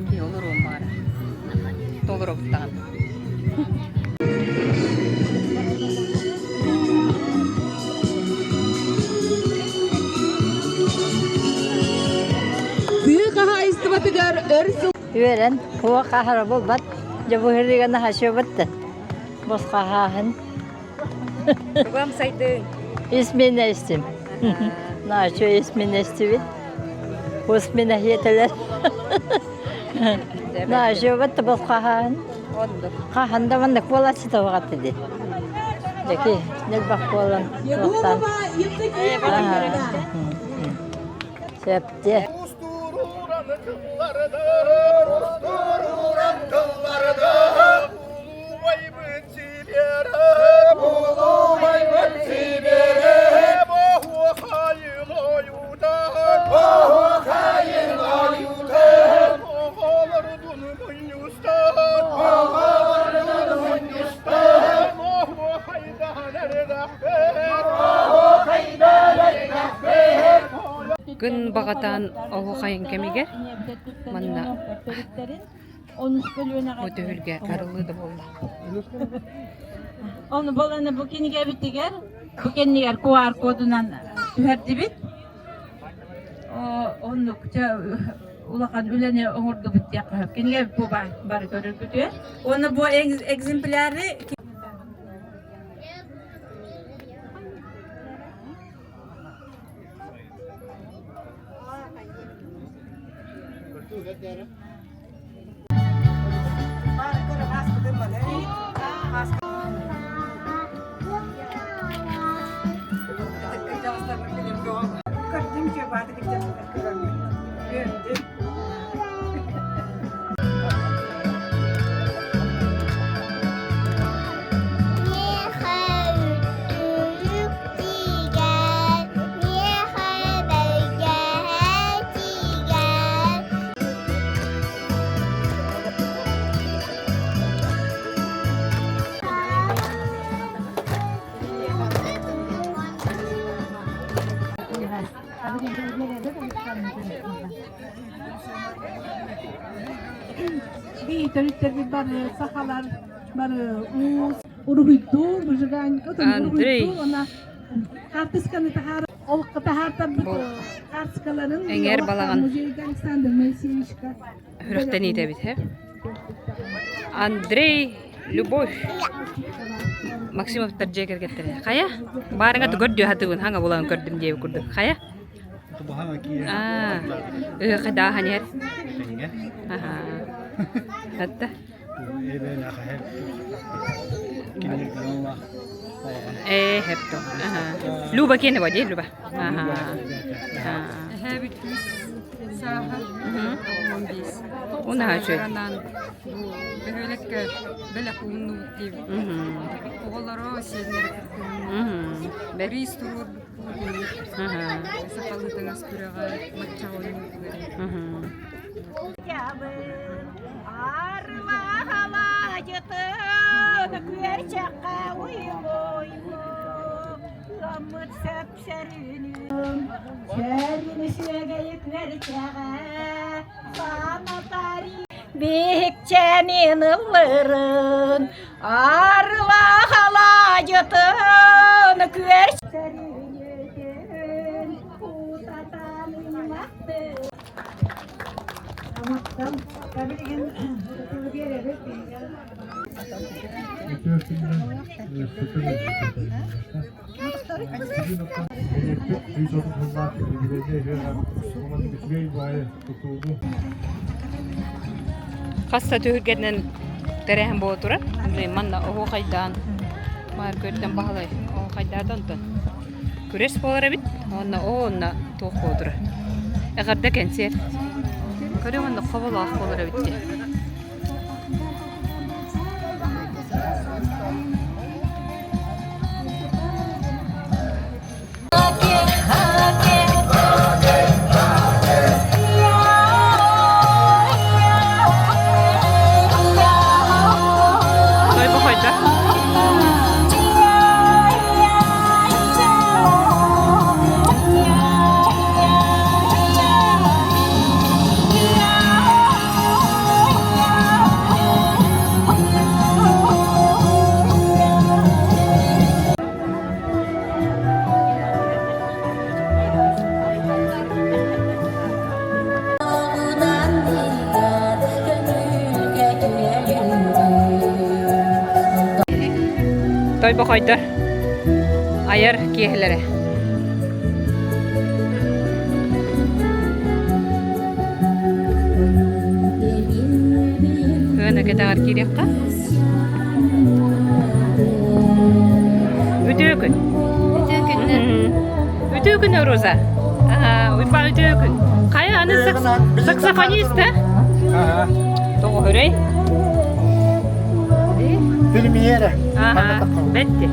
Киһи олоруом баара. Толоробуттаҕын. Тыа хаһаайыстыбатыгар өр сыл Үөрэн, хуа хаһара буолбат, дьэ бу һырыыга наһаа босхо аһааһын. Тугам сайдыҥ? Исмине истим. Наачу исмине истибит. Усмина хиэтэлэр. Наачу батта босхо аһааһын. Хаһан да маннык буолааччы табаҕат ди. Дьэки, нэлбэх буолан туохтаан. Егорова Евдокия Сөптө. Күн баҕатаан оһуохайын кэмигэр манна бу түһүлгэ арыллыы да буолла. Ону боланы бу кинигэбитигэр бу кэннигэр QR кодунан түһэрдибит. Оннук улахан үлэни оҥордубут диэххэ сөп. Кинигэ бу бары көрөргүтүөр. Уонна бу экземпляры Төрүттэрбит бары сахалар бары уус уруһуйдуур выжигание Андрей. уруһуйдуур уонна хаартысканы таһаар ол таһаартарбыт хаартыскаларын Эҥэр балаҕан. музейга Александр Моисеевичка Сүрэхтэниитэ эбит, э? Андрей Любовь Максимовтар дьиэ кэргэттэрэ. Хайа? Баарыҥа көрдүү хатыбын хаҥа булан көрдүм диэбит курдук. Хайа? Аа, хайдаахан иһэр. Аха. Атта. Ээ, хепто. Аха. Люба киэнэ ба дии, Люба. Аха. Эһээбит күүс сааһа 15. Унаһа үчүгэй. Анаан бу бөһүөлэккэ бэлэх ууннубут диэбит. Оҕолоро, сиэннэрэ кыттыһыннар. Бириис туруорбуппут. Сахалыы таҥас күрэҕэ, маччаҕа оонньуутугар. Биһикчээнин ыллырын, арылах алаадьытын күөр сөрүнүтүн утатан ыллахтын. Хас да түһүлгэнэн тэрээһин буола турар. Манна оһуохайдаан Маар көрдөн баһылай оһуохайдаата онтон күрэс буолар эбит. Уонна оо онно туох буола турар. Эҕэрдэ кэнсиэр. Көрүҥ онно хоболоох буолар эбит дии. Той Тойбохойдор айар киэһэлэрэ. Кыана кэтэҕэр киириэххэ. Үтүө күн. Үтүө күннэр. Үтүө күн, Роза. Уйбаан үтүө күн. Хайа аны саксофонист, а? Тоҕо өрөй? Премьера. Ага, бетти.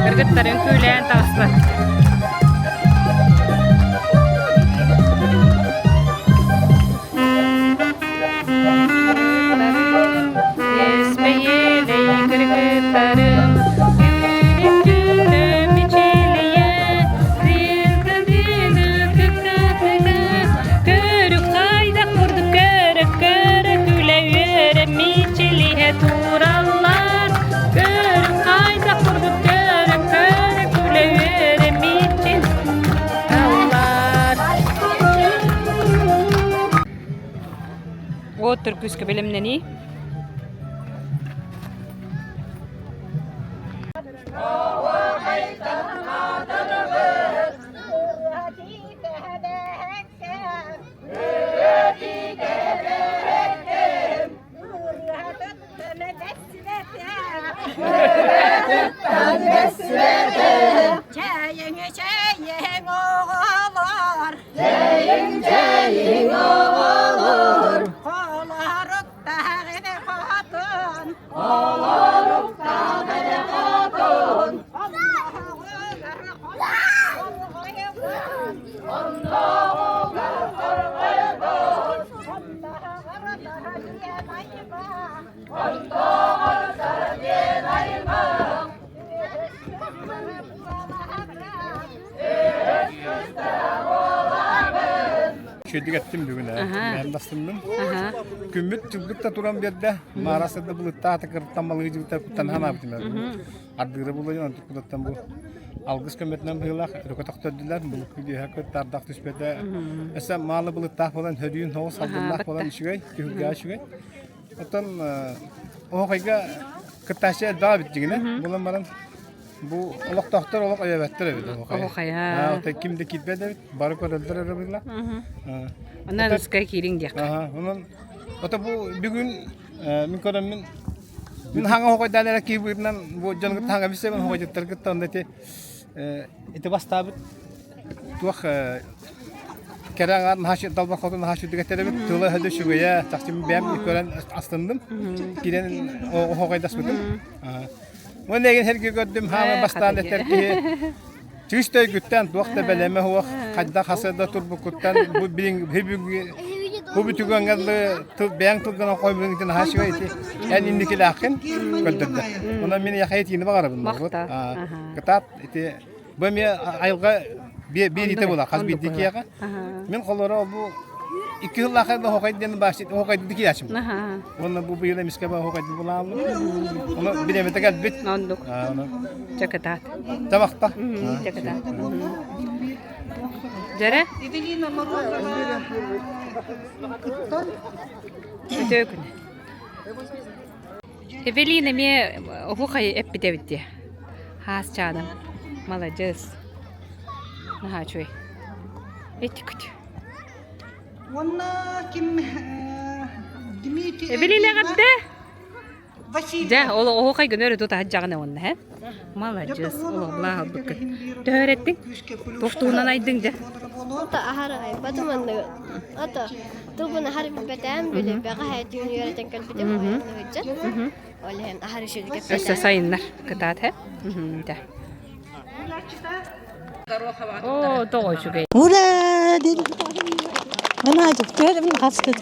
Кыргыттарын күүлээн таҕыста. Испэйэлэй кыргыттарым, күнүм мичилийэ, Көрүк хайдах курдук көрө көрө күлэ үөрэ мичилиһэ тураллар. Көрүк хайдах курдук көрө көрө күлэ үөрэ мичилиһэ Уот түркүскэ бэлэмнэнии. Чэйиҥ, чэйиҥ оҕолор, Чэйиҥ, чэйиҥ оҕолор, Холоруктаах хотун, Холоруктаах хотун, Оннооҕугар хорҕойбут, Оннооҕор диэн аймах, Үчүгэйдик эттим бүгүн ээ. Бэйэм бастынным. Күммүт дьылбыт да туран биэрдэ. Маарас да былыттаата кырыттан балыгы дьылта куттан ханаабытым. Ардыыра булайын онтук кутаттан бу алгыс көмөтүнэн быһыылаах өрөкө тохтөрдүлэр. Булукку диэһэ кыттардах түспэтэ. Өссө маалы былыттаах буолан хөрүүн хоҕус салгыннаах буолан үчүгэй, түһүлгэҕэ үчүгэй. Оттон оһохойга кыттааччы элбэх эбит дьиҥинэ. Булан баран Бу олохтоохтор олох өйөөбөттөр эбит оһуохай. Оһуохайа. Отой ким да киирбэт эбит, бары көрөллөр эрэ быһыылаах. Онон ускай киириҥ диэххэ. Аха, онон ото бу бүгүн мин көрөммүн мин хаҥа оһуохайдаан эрэ киһи быһыытынан бу дьон кытта хаҥа билсэбин оһуохайдьыттар кытта онно ити ити бастаабыт туох кэрэ аҥаар наһаа далбар хотун наһаа үчүгэй эбит тыла өһө үчүгэйэ чахчы мин бэйэм көрөн астынным киирэн оһуохайдаспытым Уонна эгин сэрги көрдүм, хаама бастаан этэр киһи. Чыыс төйгүттэн туох да бэлэмэ суох, хайдах хасыада турбуккуттан бу билин бу бүтүгөҥҥө тыл бэйэҥ тылгынан хойбуҥ наһаа үчүгэй ити эн инникилээххин көрдөрдө. Онон мин яхай этиини баҕарабын. Кытаат ити бу эмиэ айылҕа биэриитэ буолар хас биирдии киһиэхэ. Мин холоро бу икки сыллаахай да хохай диэн баасит хохай дикиячым. Уонна бу быйыл эмискэ ба хохай булааллым. Ону бириэмэтэ кэлбит. Ондук. Чакытаат. Табахта. Чакытаат. Дьэрэ? Эвелина Морозова кыттан. Үтүө күн. Эвелина эмиэ оһуохай эппит эбит дии. Хаас чааным. Маладьыас. Наһаа үчүгэй. Эти күт. Уонна ким Дмитрий Эвелина эҕэрдэ! Васильев. Дьэ, ол оһуохай гына өрө тутаһыт уонна һэ. Маладьыас, олоҕлаах албыккын. Төһө Туох туһунан айдыҥ дьэ? Ото аһар айбатым онно ото тылбын аһар билбэтээн били бэҕэһээ түүн үөрэтэн кэлбитим ойонныгычча ол иһин аһар үчүгэй Өссө сайыннар кытаат һэ. Дьэ. Оо, тоҕо үчүгэй. Ура! Дин. Анаачык, төһө хаспыт.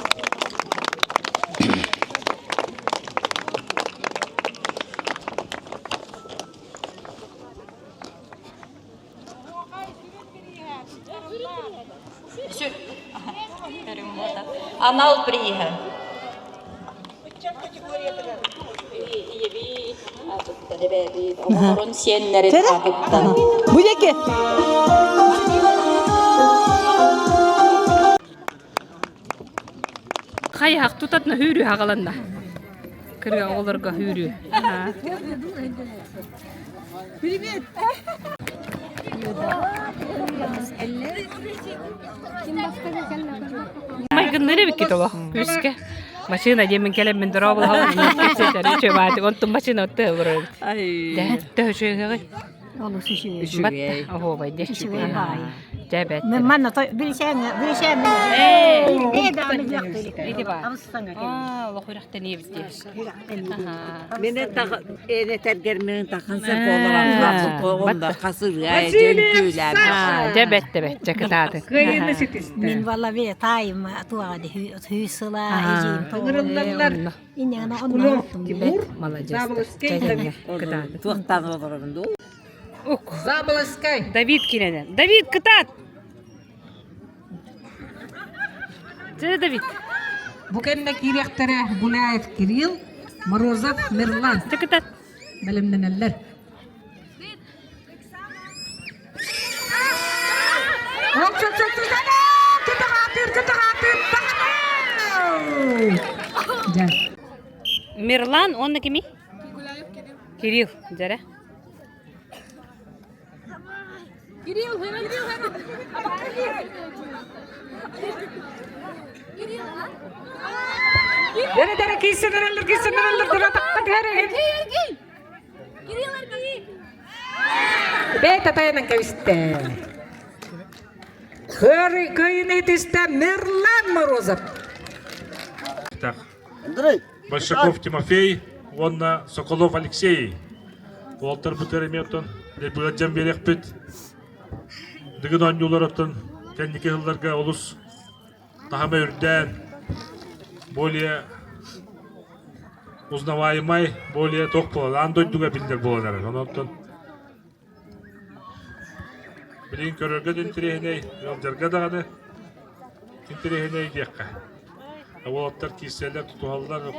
Анал прииһэ. Оҕолорун сиэннэрин аатыттан. Бу диэки. Хайах тутатна хүүрүү хагаланна. Кырга оҕолорго хүүрүү. Привет! Майгынныр эбиккит олох күүскэ. Машина диэмин кэлэммин дорооболоһон кэпсэтэр үчүгэй онтун машина отты олорор. Төһө үчүгэй Олус үчүгэй. Оһуобай дии. Үчүгэй баай. Дьэ бэт. Мен манна той билсэҥ билсэҥ. Ээ. Ээ даҕаны диэхтэрик. Ити баар. Абыстаҥа Аа, олох үрэхтэниэбит дии. Мені энетергермин тахынса болоран тоғында қасырға жөнкүләм. Дьэ бэт да бэт, дьэ кытааты. Мин валаве тайым туаға хүйсыла эжим Ыҥырыллаллар. Иннеҥ онно Бэт, маладьыас. Кытааты. Туохтан олоробун дуу? Заболоцкай. Давид киренен. Давид, кытаат! Дьэ, Давид. Бу кэннэ киириэхтэрэ Гуляев Кирилл, Морозов Мирлан. Дьэ, кытаат! Бэлэмнэнэллэр. Мирлан, он кими? Кирилл, дьэрэ. Кирилл, Кирилл, Дere dere киисенереллер киисенереллер тура такка түһэрэгин. Кирилл Аргий! Бэйэ тайынан кэбистэ. Кыайыны итистэ Мирлан Морозов. Так. Большаков Тимофей уонна Соколов Алексей. Уолтар бутер эмиэ оттон быадьан биэриэхпит. Дыгын оонньуулар оттон кэнники сылларга олус таһыма үрдээн, более узнаваемай, более туох буолан, аан дойдуга биллэр буолан эрэр. Онон билигин көрөргө да интэриэһинэй, ыалдьарга даҕаны интэриэһинэй диэххэ. Уолаттар киирсэллэр, тутуһаллар,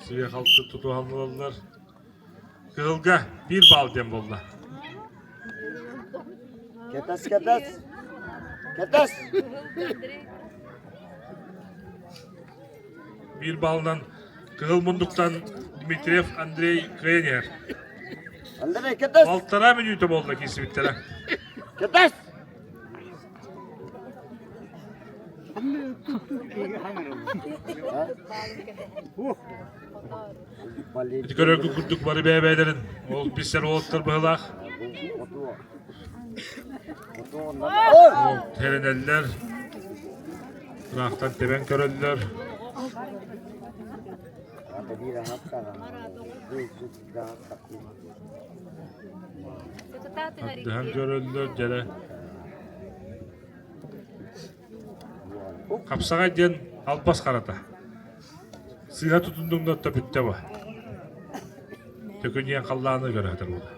сыыһа-халты тутуһаллар. Кыһылга биир баал диэн буолла. Кэтэс, кэтэс. Кэтэс. Биир баалынан Кыһыл мундуктан Дмитриев Андрей кыайан иһэр. Андрей, кэтэс. Балтараа мүнүүтэ буолла киирсибиттэрэ. Кэтэс. Ити көрөргү курдук бары бэйэ-бэйэлэрин ол билсэр уолаттар быһылаах. Ол тэринэллэр, ыраахтан тэбэн көрөллөр. Ардыһан көрөллөр дьэрэ. Хапсаҕай диэн албас харата. Сыыһа тутуннуҥ да бүттэ ба. Төкүнүйэн халлааны көрө сытар буолла.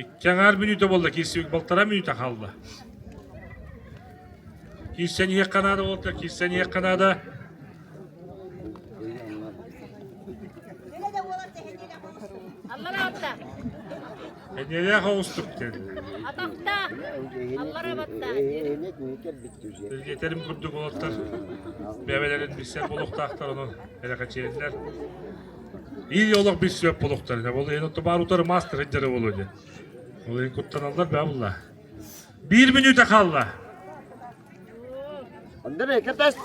Икки аҥаар мүнүүтэ буолла, киирсибит балтараа мүнүүтэ хаалла. Киирсэн иһиэххэ наада буолта, киирсэн иһиэххэ наада. Эниэлээх оҕустук диэн. Этэрим курдук уолаттар бэйэлэрин билсэр буолуохтаахтар, онон эрэхэчиэннэр. Ии олох билсибэт буолуохтар. Ол иһин баар утары маастар сылдьара буолуо диэн. Ол иһин куттаналлар бээ булла. Биир мүнүүтэ хаалла. Андрей, катась!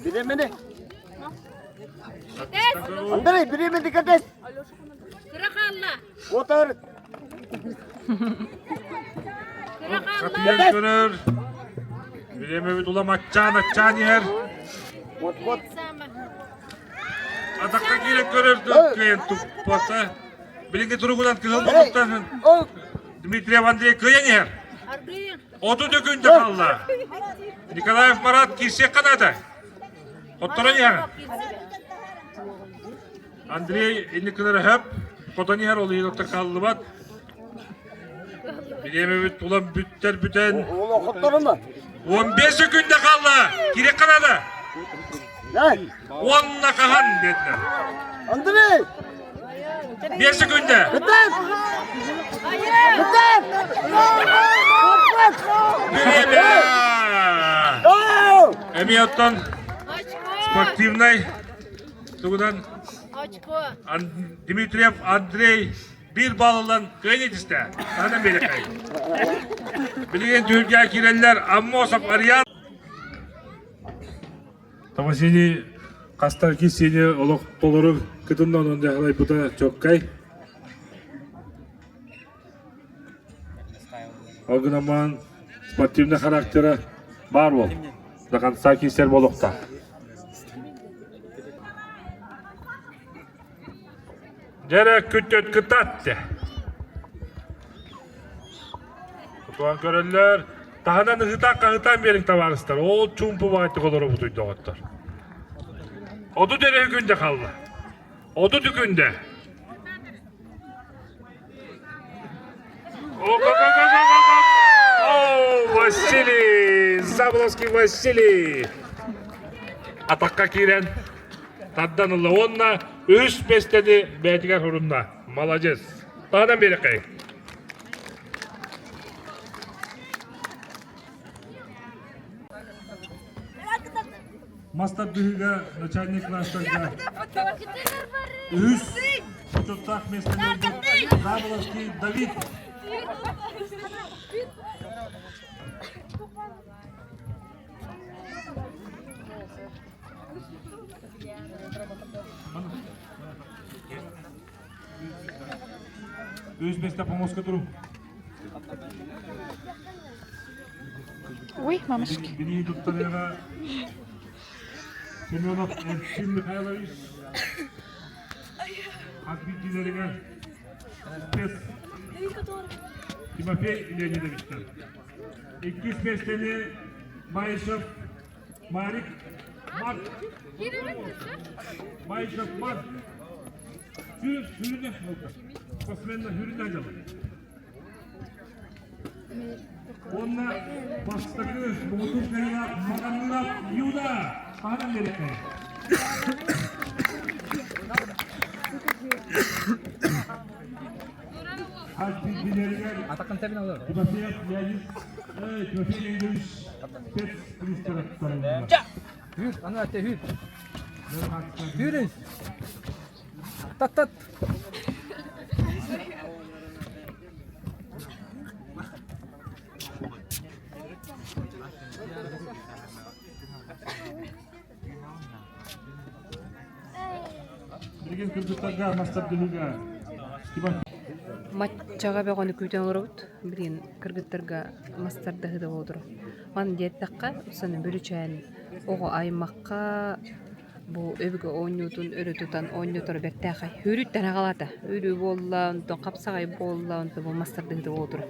Беременна! Андрей, беременна катась! Кыра хаалла. Отар! Кыра хаалла. Хатыйан көрөр. Бириэмэбит улам аччаан аччаан иһэр. Вот, вот. Атахха киирэн көрөр кыайан туппата. Билиҥҥи туругунан кыһыл муннуктан Дмитриев Андрей кыайан иһэр. Оту төкүндэ хаалла. Николаев Марат киирсиэххэ наада. Хотторон иһэр. Андрей инникилere хөп, хотон иһэр ол иһин хааллыбат. Бириэмэбит улам бүттэр бүтэн. 15 секунда хаалла. Кириэххэ наада. Уонна хаһан диэтилэр. Андрей! 5 секунда. Бүтэн! Бүтэн! Бириэмэ! Эмиэ оттон спортивнай тугунан Дмитриев Андрей биир балл ылан кыайыы түстэ. Таһынан биэрэккэй. Билигин түһүлгэ киирэллэр Аммосов Ариан. Василий хастар киссиини олох толору кытынна онон дьаһалайбыта чоккай. Ол гынан спортивный характера баар буол. До конца киирсэр буолуохтаах. Дьэрэ күтөт кытаатте. Тутуан көрөллөр. Таһынан ыһытаан хаһытаан биэриҥ табаарыстар. Ол чуумпу баҕайытык олоробут доҕоттор. Отут эрэ күндэ хаалла. Отут күндэ. О, Василий! Заболоцкий Василий! Атакка киирэн тардан ылла уонна үс миэстэни бэйэтигэр хорунна. Молодец. Таһынан биэрэххэй. Мас тардыһыыга начальник класстарга үһүс бочуоттаах миэстэни ылбыт Заболоцкий Давид. Үс миэстэ помоска туру. Ой, мамочки. Били туттарыга Семенов Эрчим Михайлович хас биирдиилэригэр спец Тимофей Леонидовичтар. Иккис миэстэни Маишев Марик Марк Маишев Марк Сүүрүнэ Спортсменна хүрүнэ дьалар. Уонна бастакы муҥутуур кыайыылаах Маганныров Юда хаһан биэриэххэй? Хас биирдиилэригэр Тимофеев Леонид, Тимофей Леонидович спец Hür, аны әтте hür. Hürün. Тат тат. Билигин кыргыттарга мастардыһыга. Маччаҕа бөҕөнү күүтэн олоробут. Билигин кыргыттарга мастардаһыы да буола турар. Маны диэтэххэ, саны Бүлүчээн оҕо аймахха бу өбүгэ оонньуутун өрө тутан оонньоторо бэртээхэй. Үүрүттэн аҕалаата. Үүрүү буолла, онтон хапсаҕай буолла, онтон бу мастардаһыы да буола турар.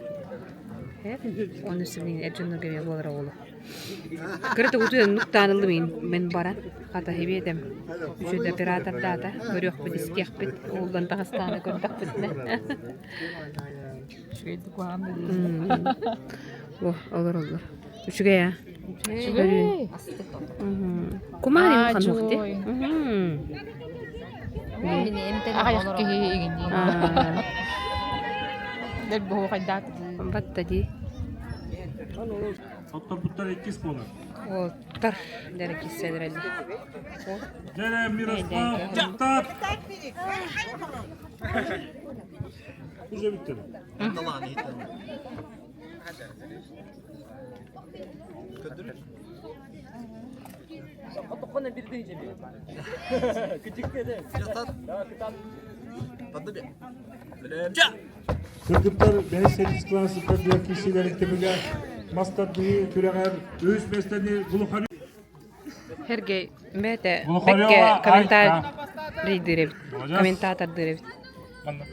Оны сибилигин эр дьоннорго эмиэ буолара буолуо. Кыра утуйан нуктаан ыллым мин баран хата хибиэтэм үчүгэй оператордаата көрүөхпүт истиэхпит ууллан таҕыстаҕына көрдөхпүтүнэ Үчүгэйдик куһаҕан О, олороллор. Үчүгэй аа? Үчүгэй. Кумаар им хануох ти. Аҕыйах киһи игинниин. Дэр буһуохайдаат. Батта дии. Отторбуттар иккис буолар. Оттар дэр киссэлэрэлли. Дэрэ Мирослав Куттат. Уже бүттү. Кыргыттар бэһис сэттис кылааска киирсиилэрин түмүгэ мас тардыһыы күрэҕэр үһүс миэстэни Глухарев Сергей бэйэтэ Глухарева бэккэ Айта. комментарийдыыр эбит. Комментатордыыр эбит.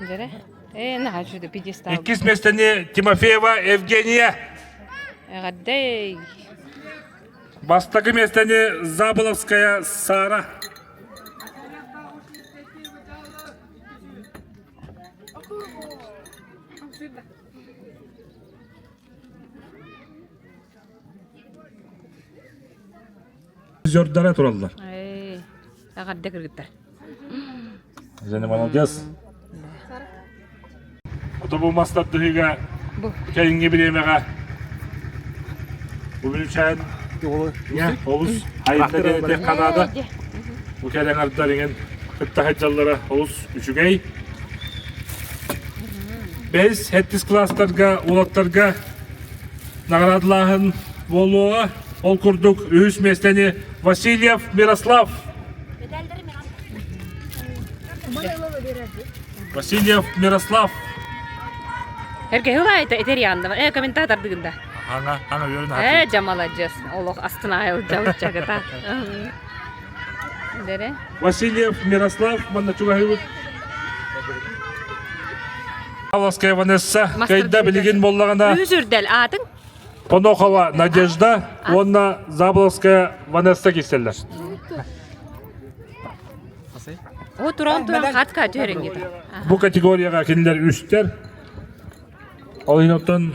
Дьэрэ. Ээ, наһаа үчүгэй пьедестал. Иккис миэстэни Тимофеева Евгения. Эҕэрдэй. Бастакы миэстэни Заболовская Сара. Призердара тураллар. Эй, эҕэрдэ кыргыттар. Женя молодец. Ото бу мастардыһыга кэлиҥҥи бириэмэҕэ бу бүлүүчээн олус айылла диэн ханаада бу кэлэн ардар иҥэн кытта сылдьаллара олус үчүгэй. Бэһис, сэттис кылаастарга уолаттарга наҕараадалааһын буолуоҕа. Ол курдук үһүс миэстэни Васильев Мирослав. Васильев Мирослав. Эргэ ылайта этерианна э комментатор дыгында. Ана, ана үөрүн Э, жамаладжас. Олох астына айылдьабыт Дере. Васильев Мирослав манна чугаһыыбыт. Павловская Ванесса кайда билигин боллаҕына Үс үрдэл аатыҥ? Понохова Надежда уонна Заболовская Ванесса киирсэллэр. О, туран туран хатка түһэриҥ Бу категорияҕа кинилэр үстэр. Ол иһин оттон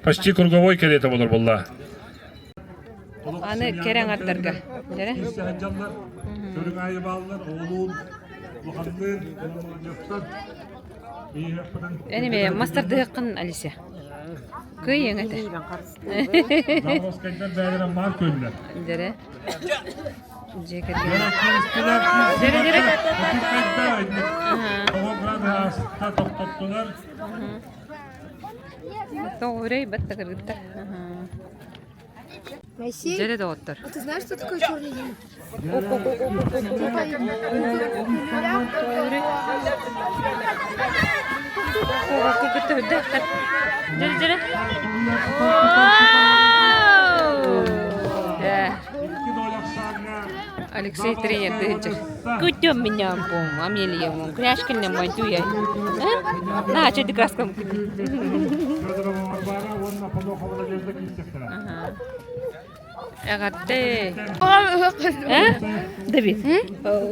почти круговой кэриэтэ болор буолла. Аны кэрэ аҥардарга. Дэрэ? Көрүҥ аайы бааллар, оҕолуун, улаханныын, Эниме мастардыһыккын Алиса. Кыйыҥ этэ. Завозкайдар бэйэлэрэ маар көллөр. Дэрэ. Дьиэ кэргэн. Дэрэ дэрэ. Оҕо градуһааста тохтоттулар. Тоҕурей батта кыргыттар. Моисей, Дьэрэ доҕоттор. а ты знаешь, что такое черный день? Дьэрэ дьэрэ. Алексей тренер дыһынчыр. Күтүм меня бом, Амелия бом, Кряшкин мантуя. На, что ты краском? Эҕэрдэ. Давид,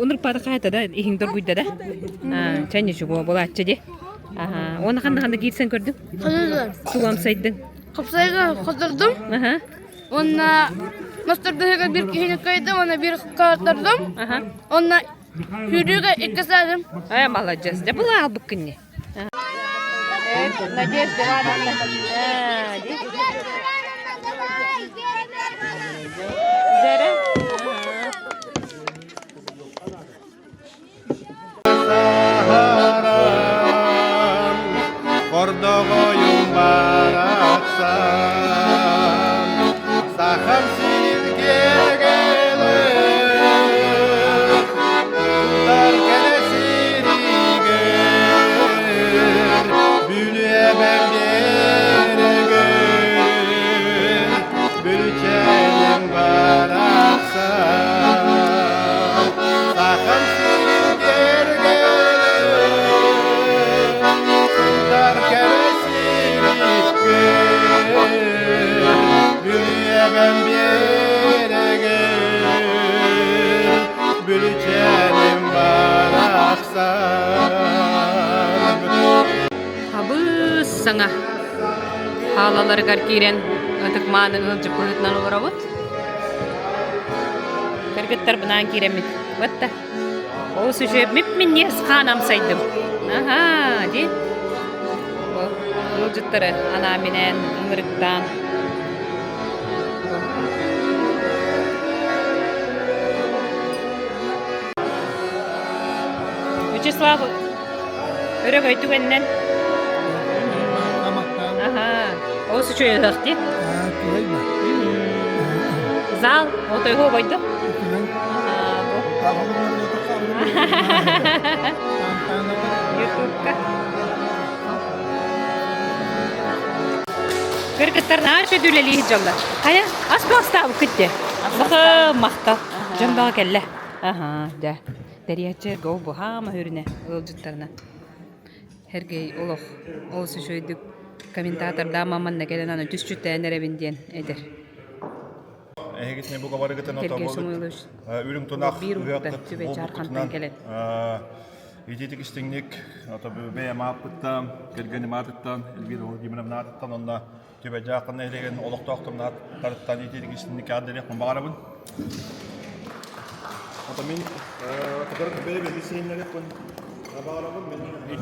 унур пата хайта да, иһиң доргуйда да. Чай ничего, булааччы ди. Ага, оны ханна ханна киирсэн көрдүң? Тугам сайдың. Хапсайга хотурдум. Онна мастардыһыга бир киһини кыайдым, онна бир кааттардым. Онна сүүрүүгэ икки саадым. Э, молодец. Дьэ, была албыккын не. Надежда Ивановна. Дьэрэ. Хордоҕойум барахсан, Сахам сирин киэргэлэ, Тутар кэрэ сиригэр, барахсан. Хабыс саҥа хаалаларыгар киирэн ытык-мааны ыалдьыт быһыытынан олоробут. Кыргыттарбынаан киирэммит. Батта. Ол сүшүө мип-минньигэс хаан амсайдым. Аһаа, дии. Ыалдьыттары анаан-минээн ыҥырыктаан. Вячеслав өрөгөй түгэнинэн. Аһаа, ол сүчүө ыһыах дии. Зал, отойго обойду. Ютубка. Кыргыттар наһаа үчүгэй үлэлии дьоллор. Хайа, ас бастаабыккыт дии. Баха махтал. Дьон баҕа кэллэ. Аха, дьэ. Тэрийээччи го буһаама хүрүнэ ыалдьыттарына. Сергей олох олус үчүгэйдик комментатордаама манна кэлэн аны түсчүттээн эрэбин диэн этэр. Эһигитини бука барыгытын Сергей отоболут Самойлович үрүҥ тунах биир уһукта ыһыаххыт түбэ чаархантан буолбуккутунан кэлэн. итиитик истиҥник бэйэм ааппыттан, кэргэним аатыттан, Эльвира Владимировна аатыттан уонна Түбэ Дьаакын нэһилиэгин олохтоохторун ааттарыттан итиитик истиҥник эҕэрдэлиэхпин баҕарабын. Ото мин кытары бэйэ сиһиннэриэхпин баҕарабын. Мин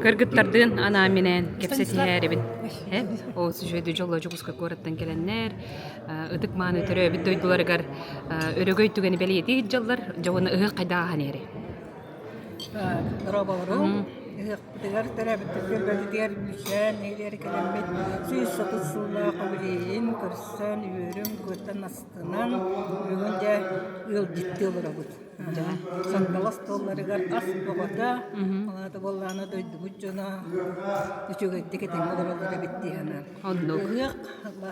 Кыргыттардыын анаан-минээн кэпсэтиһээрибин. Ол сүшөйдү дьолло Дьокуускай куораттан кэлэннэр, ытык-мааны төрөөбүт дойдуларыгар өрөгөй түгэни бэлиэтии сылдьаллар. Дьэ уонна ыһыах хайдах ааһан иһэрий? Дорооболорум. Ыһыахпытыгар төрөөбүттэргэр бэлитигэр Бүлүүчээн нэһилиэгэр кэлэммит 130 сыллаах юбилейын көрсөн үөрүм-көтөн астынан бүгүн дьэ ыалдьыттыы олоробут. Сандал остуолларыгар ас бөҕөтө, ол аата буоллаҕына дойдубут дьоно үчүгэйдик этэҥҥэ олороллор эбит дии санаан. Ыһыах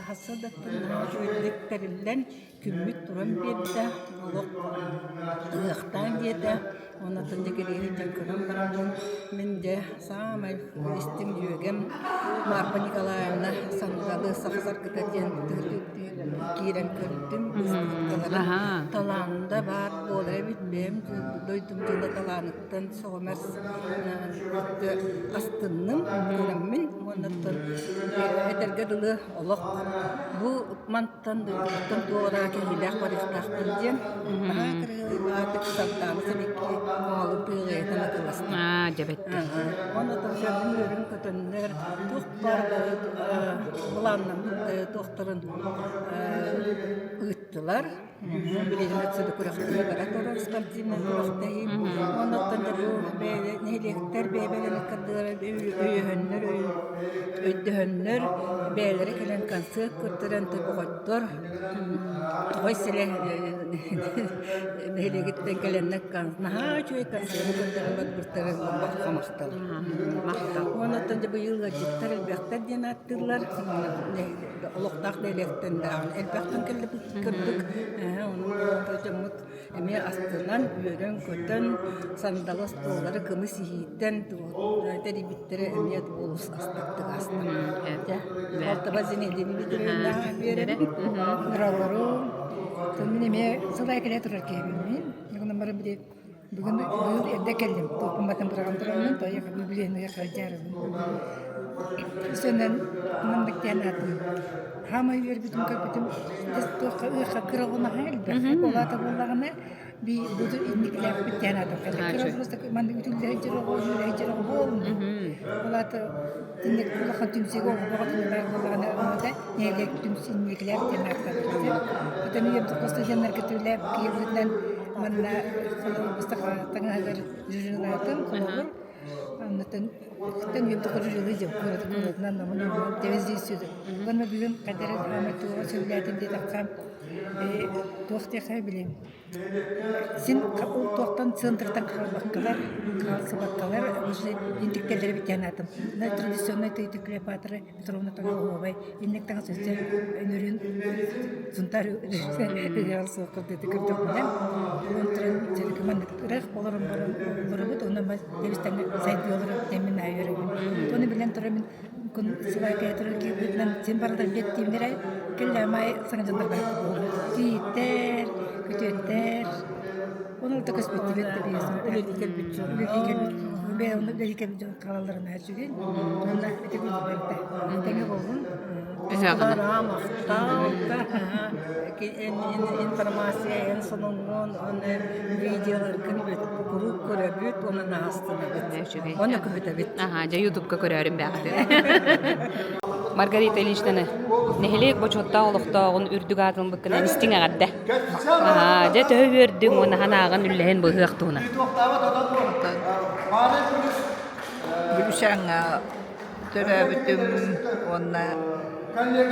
сарсыардаттан наһаа үчүгэйдик тэриллэн, күммүт туран биэрдэ, олох ыһыахтаан диэтэ. Онтон дьэ кэриэһи дьон көрөн бараммын, мин дьэ саамай истиҥ дьүөгэм Марфа Николаевна Сандалы саха саргыта диэн киирэн көрдүм выставкаларын талаанда баар буолар эбит бэйэм дойдум дьоно талааныттан сөҕүмэр астынным көрөммүн уонна этэргэ дылы олох бу мантан дойдубуттан туох эрэ кэһиилээх барыахтаахпын диэн наһаа кырыылаатык Сардаана Сибикки оҥолу тыаҕыйатан атыыластым уонна үөрүм көтөннөр туох баар былааннаммыт туохтарын ыыттылар. Билигин отсюда күрэхтэһии бара турар спортивнай күрэхтэһии. Оннуттан да бу нэһилиэктэр бэйэ-бэйэлэрин кырдылар өйөһөннөр, өйдөһөннөр бэйэлэрэ кэлэн концерт көрдөрөн тобоҕойдор Тоҕой сирэ нэһилиэгиттэн кэлэннэр наһаа үчүгэй концерт көрдөрөн барбыттарын барҕа махтал. Махтал. Оннуттан дьэ быйыл ыалдьыттар элбэхтэр диэн ааттыыллар. Олохтоох нэһилиэктэн даҕаны элбэхтэн кэллибит курдук. Онон дьоммут эмиэ астынан, үөрэн-көтөн, сандалы остуоллары кымыс иһиитэн тэрийбиттэрэ эмиэ олус астыктык ааста. Алтаба Зинедин Дмитриевна биэрэбин. Дорооболорум. Мин эмиэ сыл аайы кэлэ турар киһибин. Бүгүн баран били бүгүн быйыл эрдэ кэллим. Туохпун быраҕан тураммын, тойох билиэннэгэ хаалдьаарыбын. Үсөнөн маннык диэн аатым. Хаамай үөрбүтүм көрбүтүм туохха ыаха кыра оҕунаһа элбэх. Олаата буоллаҕына би буду инникилээхпит диэн аатым. Кыра просто маннык үтүллэһэ дьироҕо, үөрэ дьироҕо буолун. Олаата инник улахан түмсүүгэ оҕо баар буоллаҕына оҥото нэһилиэк түмсүү инникилээх диэн ааттанар. Оттон ийэм студеннарга түлээп киһи манна холобур таҥаһыгар журналаатым холобур Оннуттан үйэм тухары журналы дьэ куораты куоратынан намын тэбэздии Уонна бүгүн хайдах эрэ туоҕа сөбүлээтим диэтэххэ туох диэххэ билим Син туохтан центртан хаалбаккалар, хаалсыбаккалар уже интиктэллэри бүтэн аатым. На традиционный тыйты Клеопатра Петровна Таҥаловой инник таҥас өссө өнөрүн Сунтаар ыһыаҕар суох курдук көрдөхпүнэ онон туран дьэ маннык ыраах олорон баран олоробут онон тэбис тэҥҥэ сайдыы олорор диэн мин аайы үөрэбин. Ону билэ. Биллэн турар мин күн сылай кэлэ турар киирбитинэн син барылар биэттиимнэрэ кэллээмай саҥа дьоннор баар Тииттэр, күтүөттэр Ону да көспүттүбэт да биэс Үлэлии кэлбит дьон. Үлэлии кэлбит бэйэ онно үлэлии кэлбит дьон хаалалларын наһаа үчүгэй. Уонна ити курдук барыта тэҥэ буоллун. Бараа махтал информация эн сонуҥҥун уонна видеоларгын куруук көрөбүт уонна наһаастынабыт. Уонна көһүтэбит. Аха, дьэ ютубка көрөөрүм бэҕэтин. Маргарита Ильичнаны нэһилиэк бочуоттаах олохтооҕун үрдүк аатын быккынан истиҥ эҕэрдэ. Аа, дьэ төһө үөрдүҥ уонна санааҕын үллэһин быһыах туһунан. Бүлүсээҥҥэ төрөөбүтүм уонна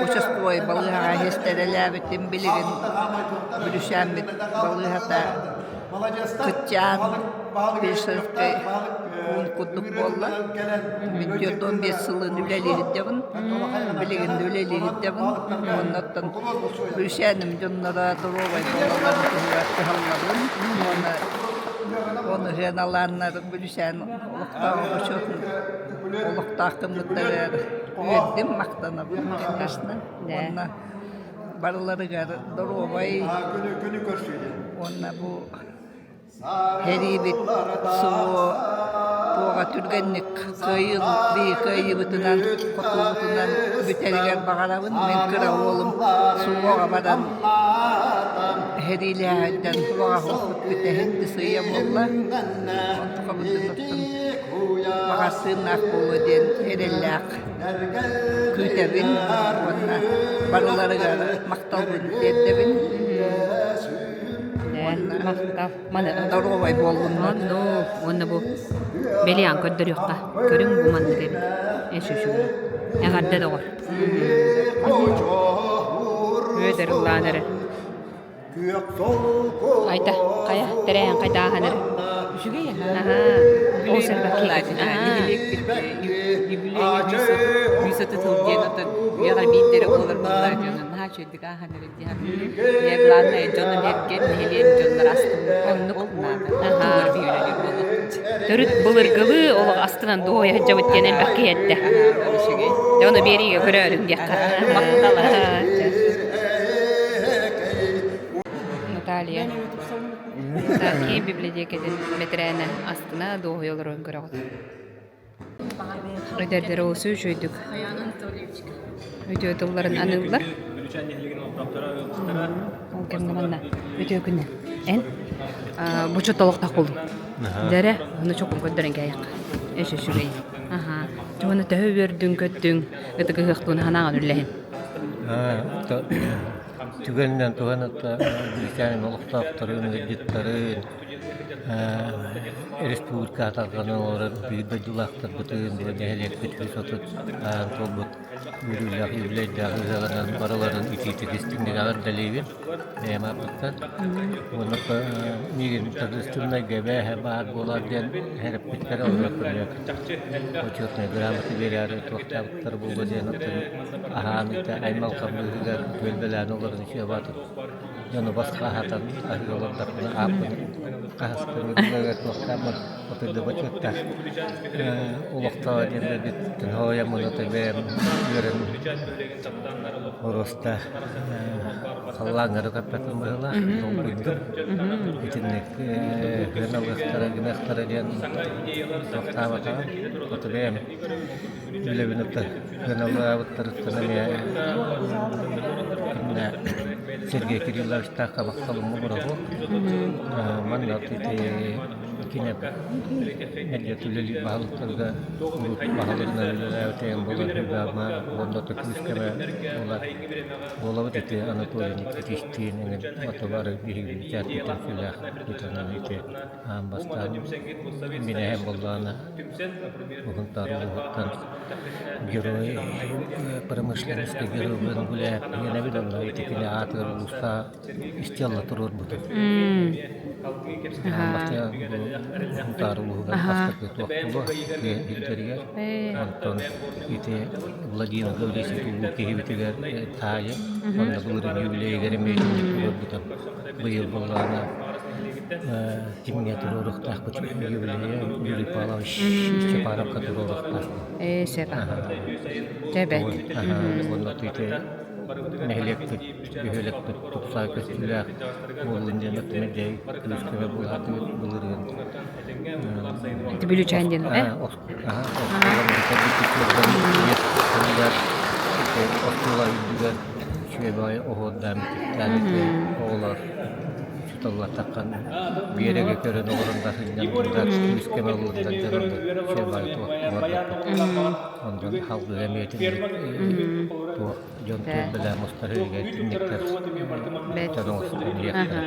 участковай балыыһаҕа иһистэрэлээбитим билигин Бүлүсээммит балыыһата кыччаан фельдшерскэй пуун курдук буолла. Мин 45 сылын үлэлиирдэбин, билигин да үлэлиирдэбин. Уонна оттон Бүлүсээним дьонноро доруобай буолалларын туһугар кыһаллабын. Уонна ону сыаналааннар Бүлүсээн олохтоох учуотун олохтоох гыммыттарыгар үөрдүм, махтанабын, конечно. Уонна барыларыгар доруобай уонна бу Сэриибит суо туоҕа түргэнник кыайыы кыайыыбытынан хотуубутунан бүтэригэр баҕарабын. Мин кыра уолум суоҕа баран сэриилэһэртэн туоҕа бүтэһик сыыйа буолла. Онтукабытын оттон баҕар сыыннаах буолуо диэн эрэллээх күүтэбин уонна барыларыгар махталбын тиэрдэбин. Махтал. Маны Доруобай буоллуннар. Оннук. Уонна бу бэлиэҕин көрдөрүөххэ. Көрүҥ бу маннык эбит. Эс үчүгэй. Эҕэрдэ доҕор. Үөдэр ыллаан эрэр. Айта, хайа, тэрээһин хайдааһан эрэ. Үчүгэй Аһаа. Ол сэрбэккиэкэтин. Нэһилиэкпит юбилейа бүүс отут сыл диэн оттон үйэҕэр биирдэрэ буолар буоллар дьонун наһаа үчүгэйдик ааһан эрэр дии саныыбын. Ийэ главное дьону эргэн нэһилиэк дьоннор астыммыттар. Оннук. Ол наада. Аһаа. Тугар биһилэлиир буолуохпут. Төрүт былыргылыы олох астынан дуоһуйа сылдьабыт диэн элбэх киһи эттэ. Аһаа, үчүгэй. Дьэ ону биэриигэ көрөөрүҥ диэххэ. Махтал. Наталья. Киин библиотекатын бэтэрээнэ астына дуоһуйа олорон көрөҕүт. Эдэрдэр олус үчүгэйдик үтүө тылларын аныыллар. Ол кэмҥэ манна үтүө күнү эн бучут олохтоох буолуҥ. Дэрэ, ону чокун көрдөрөн кээйэххэ. Эш үчүгэй. Аха. Чону төһө үөрдүҥ көттүҥ, ытык ыһыахтуун ханаҕын үллэһин. Түгэнинэн туһанан Бүлүүчээн олохтоохторун, ыалдьыттарын, республика тарҕанан олорор биир дойдулаахтарбытын, бу нэһилиэкпит үс отут ааһан туолбут үөрүүлээх үбүлүөйдээх ыһыаҕынан барыларын итиитик истиҥник эҕэрдэлиибин бэйэм ааппыттан. Уонна миигин торжественнайга эбээһэ баар буолар диэн сэрэппиттэрэ онно көрүөх Почетнай грамота биэрээри туохтаабыттар буолуо диэн оттон аһаан ити аймалҕа быыһыгар түөлбэлээн олорон үчүгэйбаатык дьону босхо аһатан аһыы олордохпуна ааппын хаһыстыҥҥа туохтааммын отуйда бочуоттаах олохтоох диэн эбит хоойоммун отой бэйэм үөрэн Оруоста халлааҥҥа да көппөтүм быһыылаах, долгуйдум. Итинник гыналыахтара гыныахтара диэн туохтаабатаҕым. Ото бэйэм үлэбин ытта гыналаабыттарыттан эмиэ иннэ Сергей Кирилловичтаахха махталым муҥура Манна ити Кини эрдэ үлэлиир баһылыктарга урут баһылыгынан үлэлээбитэ буолар Ма уонна күүскэ буолар буолабыт ити Анатолий Никитичтиин эҥин отулары биһиги театртан сүлээх итинэн ити аан бастаан минэһэн буоллаҕына Уһунтаар улууһуттан герой промышленности геройбун гуляет иэнэбит онно ити кини аатыгар улууска истиэлла туруорбутум. Сунтаар улууһугар бастакы туох буолуо ирдэригэр. Онтон ити Владимир Гаврильевич улуу киһибитигэр таайым, онно былырыын юбилейыгар эмиэ итинник туруорбутум. Быйыл буоллаҕына. Кимҥэ туруоруохтаахпыт юбилейа Юрий Павлович Степановка туруоруохтаахпыт. Ээ, сөп. Дьэ бэрт. Уонна ити нэһилиэкпит, бөһүөлэкпит тупсаҕай көстүүлээх буоллун диэн өттүнэн күүс-көмө буолаатыбыт былырыын. Ити Бүлүүчээн диэн ээ? Оскуола үрдүгэр үчүгэй оһуордаан бичиктээн оҕолор учууталлартан биэрэги көрөн олорон да сылдьан күүскэ ыллардар дьон үчүгэй туох онтон халгыга эмиэ туох дьон түөлбэлээн мустар иһигэр итинниктэр дьон оҥостон иһиэхтэрэ.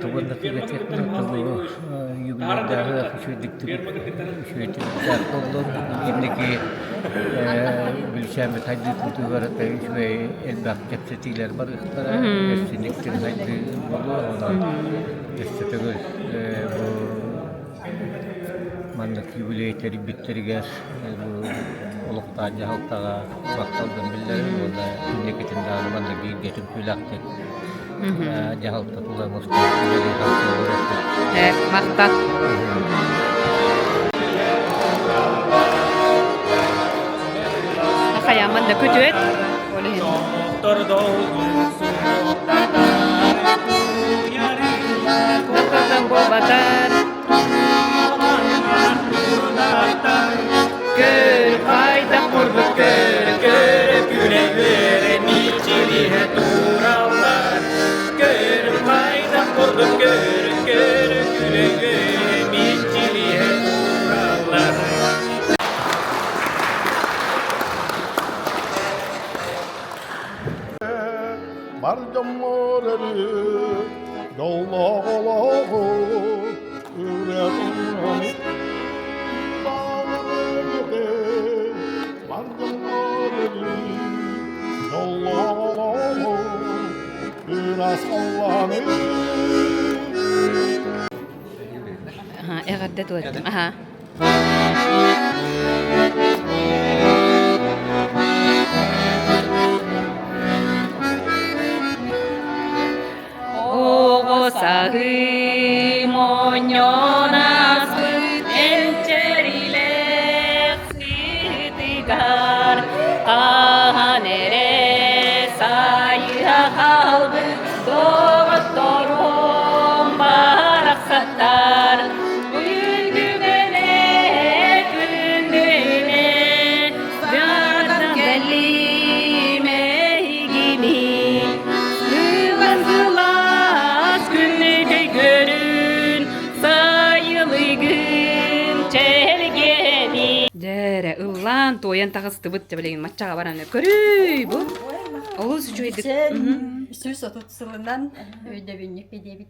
Тугун да түгэтиэхпин тобулу юбилейдааҕы үчүгэйдик үчүгэйдик буоллун инники билсээммит хайдыытытыгар үчүгэй элбэх кэпсэтиилэр барыахтара өссүнүктүн хайдыы буолуо онон өссө төгүл бу Маннык юбилей тэрийбиттэригэр олохтоох дьаһалтаҕа махталбын биллэрэбин уонна инникитин даҕаны маннык бииргэ түмсүүлээхтик дьаһалта тула мустан үлэлии-хамсыы олоруохпут. Махтал. Хайааман да күтүөт. Ол иһин. Буолбатар. Көр хайдах курдук көр, көрө күлэ үөрэ мичилиһэ тураллар. Көр хайдах курдук көр, көрө күлэ үөрэ мичилиһэ тураллар. Бар дьоммор өрүү дьоллоох олоҕу Бар дьоммор өрүү дьоллоох олоҕу ыраас халлааны Эҕэрдэ туоттум. Аха. Оҕо саһыы монньон ааспыт энчэрилээх сытыгар хаһан эрэ сайыһа хаалбыт доҕотторум барахсаттар Күндүгүнэ күндүнэ Саатан кэллим эһигини Сылаас сылаас күннүкэй көрүн Сайылыгын чэлгиэни Дьэ ыллаан туойан таҕыстыбыт дьэ билигин маччаҕа баран көрүүй бу олус үчүгэйдик 130 сылынан өйдөбүнньүк диэбит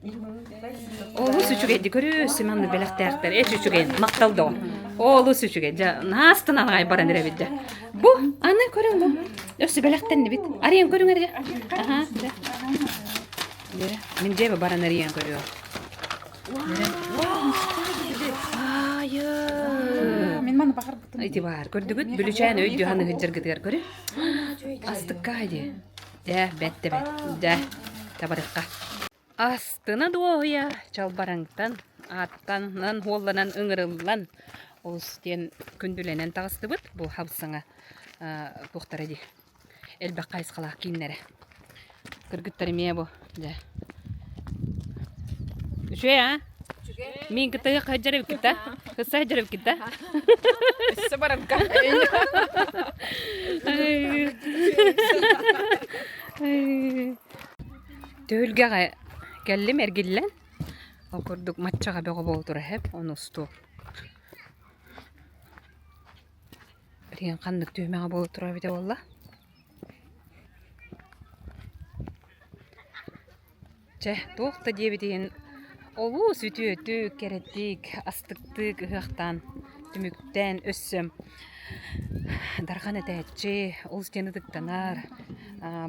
Олус үчүгэйдик көрүү Семен бэлэхтээхтэр эч үчүгэй махтал доҕор олус үчүгэй дьэ наастан аҕай баран эрэбит дьэ бу аны көрүҥ бу өссө бэлэхтэннибит арыйан көрүҥ эрэ аха дьэ мин дьиэбэ баран арыйан көрүө Мин маны баҕарбытым. Ити баар көрдүгүт бүлүчээн өйдүү ханыһыдьаргытыгар көрү астыкка дии Дьэ, бэт да бэт. Дьэ, табарыхха. Астына дуоһуйа чалбараҥтан, ааттанан, хуолланан, ыҥырыллан, олус диэн күндүлэнэн таҕыстыбыт. Бу хабсаҥа туохтара дии. Элбэх хайысхалаах кииннэрэ. Кыргыттар эмиэ бу, дьэ. Үчүгэй аа? Мин кытта сылдьар эбиккит да? Кытта сылдьар эбиккит да? Өссө барарга. Түһүлгэҕэ кэллим эргиллэн. Ол курдук маччаҕа бөҕө буола турар эһэп, ону устуом. Билигин ханнык түһүмэҕэ буола турар эбитэ буолла? Чэ, туох да диэбит иһин олус үтүөтүк, кэрэтик, астыктык ыһыахтаан, түмүктээн өссө Дархан этээччи, олус диэн ытыктанар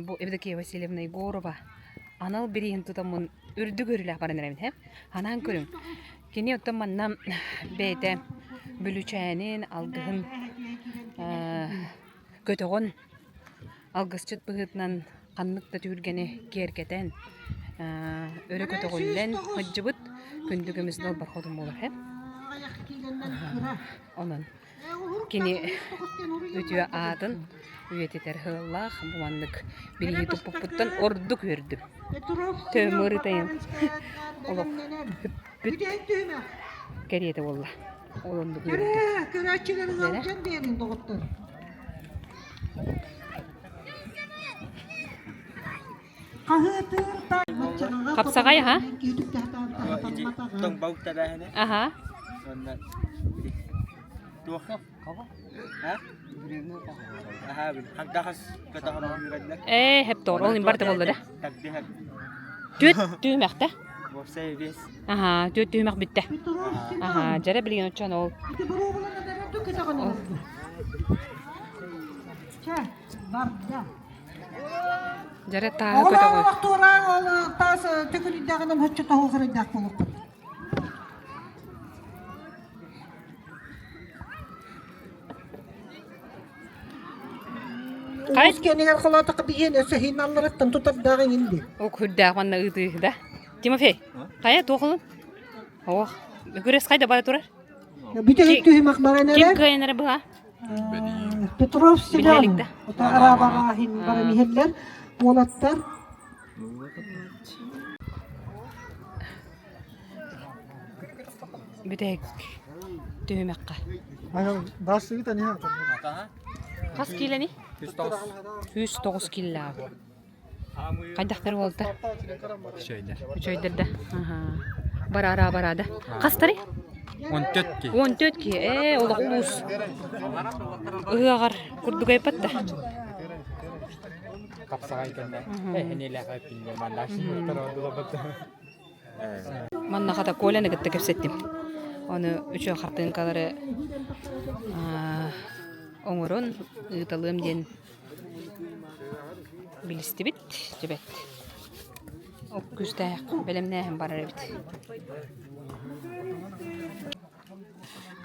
бу Евдокия Васильевна Егорова анал бирииһин тутаммын үрдүк үөрүүлээх баран эрэбин һэ. Анаан көрүҥ, кини оттон манна бэйэтэ Бүлүүчээнин алгыһын көтөҕөн алгысчыт быһыытынан ханнык да түһүлгэни киэргэтэн. Өрө көтөҕүллэн сылдьыбыт күндү көмүс далбар хотун буолар һэ. Онон кини үтүө аатын үйэтитэр сыаллаах бу маннык билии туппуппуттан ордук үөрдүм. Төмөр ытайын олох бүппүт кэриэтэ буолла. Ол оннук үөрдүм. Көрөөччүлэр ыалдьан биэриҥ доҕоттор. Хапсаҕай аһа? Аһа. Ээ, хептор, ол барда болла да. Түөт түһүмэхтэ. Аха, түөт түһүмэх бүттэ. Аха, дьэрэ билигин оччон ол. Барда. Дьэрэ тааһы көтөҕү. Оҕолоор туораан ол таас төкүнүйдэҕинэн һоччо тоһуохарайдаах буолуохпут. Улуус киэнигэр холоотоххо биһиэн өссө хиналларыттан тутардаах иҥин дии. Ол күрдээх уонна ыытыы да. Тимофей, хайа туох ылын? Ох, күрэс хайда бара турар? Бүтэһик түһүмэх баран Ким эрэр. кыайан эрэ быһа? Петров Биллэлик Семен, да. араабаҕааһын баран иһэллэр уолаттар. Бүтэһик түһүмэххэ. Хас киилэний? 109 киилэлээх. Хайдахтар уолтар? Үчүгэйдэр. Үчүгэйдэр да. Барара барада. Хастары? 14 киһи. 14 киһи. Ээ, олох улуус. Ыһыаҕар курдук айбат да. Хапсаҕай кэннэ эһэниэлээх эппиннэр манна Манна хата Коляны кытта кэпсэттим. Ону үчүгэй хартыынкалары оҥорон ыыталыам диэн билистибит дьэбэт. Ол күүстээх бэлэмнээһин барар эбит.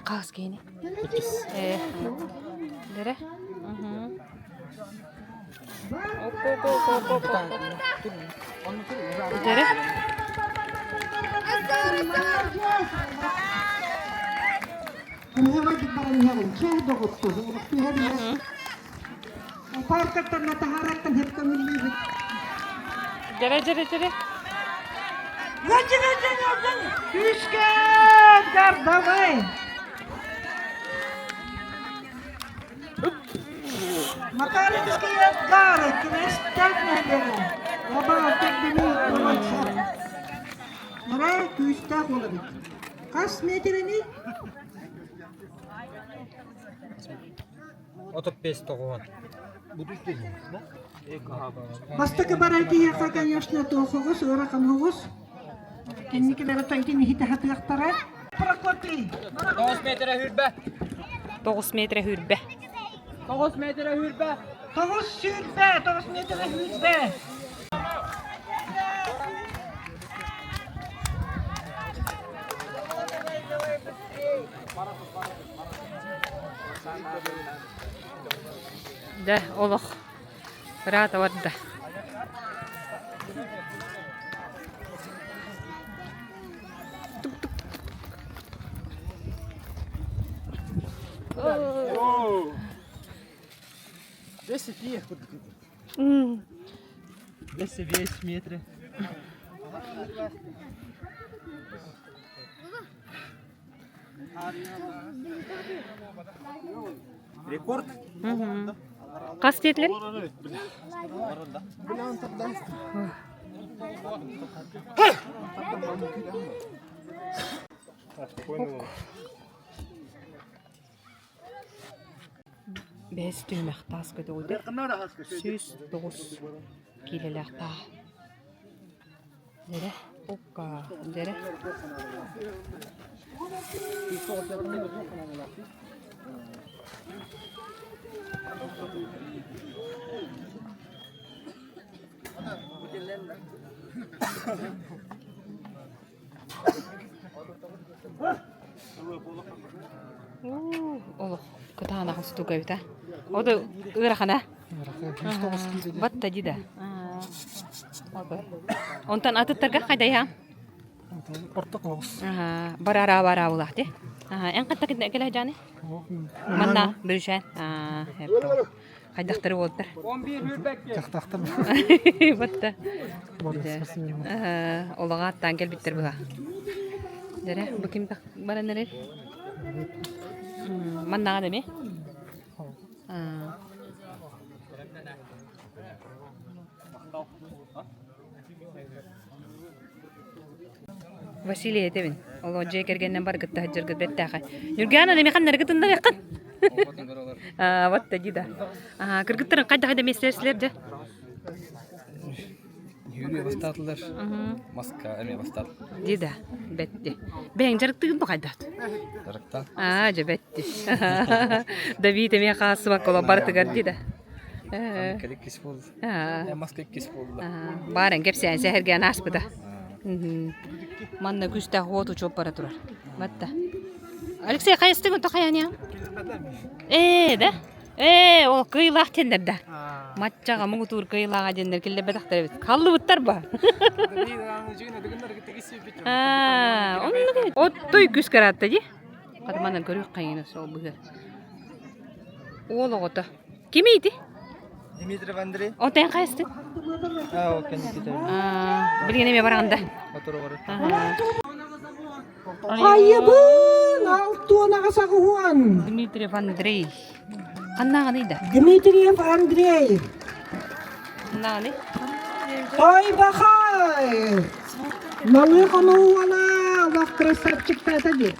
Хаас киһини. Ээ. Дэрэ. Дэрэ. Паркаттан таһаараттан хеп көҥүллүүбүт. Дьэрэ дьэрэ дьэрэ. Лачын лачын лачын! Күүскэ давай! Макаровский Эдгар, Крестяк нэһилиэгэ. Лабаатык Билии Тулача. Нара күүстээх уолабыт. Хас метрини? 35 тоҕуһун. Бастакы барар киһиэхэ, конечно, туохоҕус, ыарахан оҕус. Кэнникилэрэ тойдун иһитэ хатыахтара. Прокопий! 9 метрэ хүрбэ. 9 метрэ хүрбэ. 9 метрэ хүрбэ. 9 сүүрбэ, 9 метрэ хүрбэ. Да, олох ыраата барда. Десять 205 метров. Рекорд? Хас диэтилэр? Бэс түһүмэх таас көтөҕүтэ 109 киилэлээх таа. Дьэрэ, укка, дьэрэ. Олох кытаанах устуга эбит а. Ото ыарахана. Батта ди да. Онтон атыттарга хайдайаан? Орток оҕус. Барара бараабылаах ти. Эн хатта кэлэ жаны? Манна бүрүшэн. Хайдахтары уолтар. Тахтахтар. Батта. Олоға аттаан кэлбиттер була. Дere, бу ким баран эрэр? Маннаҕа деми? Василий этэбин. Олоо дьиэ кэргэнинэн баргытта сылдьаргыт бэртээхэй. Ньургуйаана эмиэ ханнаргытыннарыаххын? Вот да да. Кыргыттарын хайдах да миэстэлэстилэр дьэ? Юрий бастаатылар. Маска эмиэ бастаатылар. Ди да, бэтти. Бэйэҥ дьарыктыгын бу хайдах? Дьарыктан. Аа, дьэ бэтти. Давид эмиэ хаасыбакка олох барытыгар ди да. Иккис буолла. Маска иккис буолла. Бааран кэпсээн сэһэргээн ааспыта. Манна күүстээх уот учуоп бара турар. Батта. Алексей хайастыгын то хайаныаҥ? Ээ да? Ээ, ол кыайыылаах диэннэр да. Маччаҕа муҥутуур кыайыылааҕа диэннэр киллэрбэтэхтэр эбит. Халлыбыттар ба. Аа, оннук Оттой күс караатта дии. Хатыманан көрүөх хайыны сол быһыар. Уол оҕото. Кимий ити? Дмитрий Андрей. Отен хайысты? Аа, ол кэнникитэ. Аа, билигин эмиэ бараҕын да. Отору Хайыбын алтуонаҕа саҕыһуон. Дмитриев Андрей. Ханнааҕыный да? Дмитриев Андрей. Ханнааҕыный? Ой, бахай! Малы хонууана олох красавчиктата дии.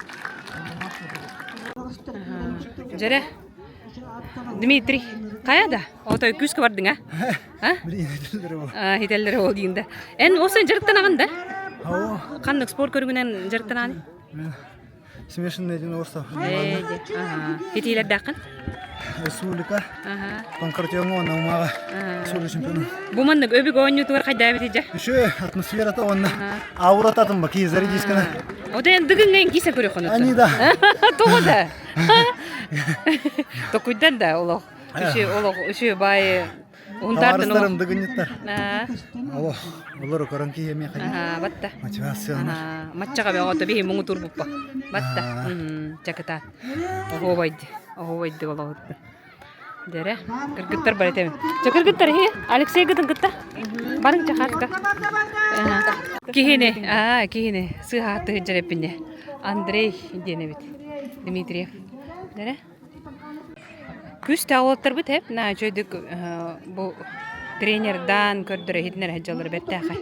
Дьэрэ, Дмитрий, хайа да? Отой күүскэ бардыҥ а? А? Хителлere ол диин да. Эн осын дьарыктанаҕын да? Ханнык спорт көрүҥүнэн дьарыктанаҕын? Смешанное единоборство. Хитиилэрдээххин? Республика. Панкратионҥа уонна Умаҕа республика чемпиона. Бу маннык өбүг оонньуутугар хайдаабит ижа? Еще атмосферата уонна аурата атын баки зарядискана. Ода эн дыгыҥҥа кисе көрөхөн Они да. Тоҕо да? Токуйдан да олох. Үчү олох үчү баай Унтаартан Табаарыстарым дыгынньыттар. Олох, олор көрөн киһи эмиэ хайа. Батта. Мотивацияланар. Маччаҕа бөҕөтө биһи муҥутуур буппа. Батта. Чакытаат. Оһуобайды. Оһуобайды олоҕуттан. Дэрэ, кыргыттар бар этэмин. Чэ кыргыттар иһи, Алексей гытын кытта. Барыҥ чахаатка. Киһини, аа, киһини сыһаатты сылдьар эппинне. Андрей диэн эбит. Дмитриев. Дэрэ. Күүстээх уолаттарбыт эп наһаа үчүгэйдик бу тренердаан көрдөрө иһитиннэрэ сылдьаллара бэртээхэй.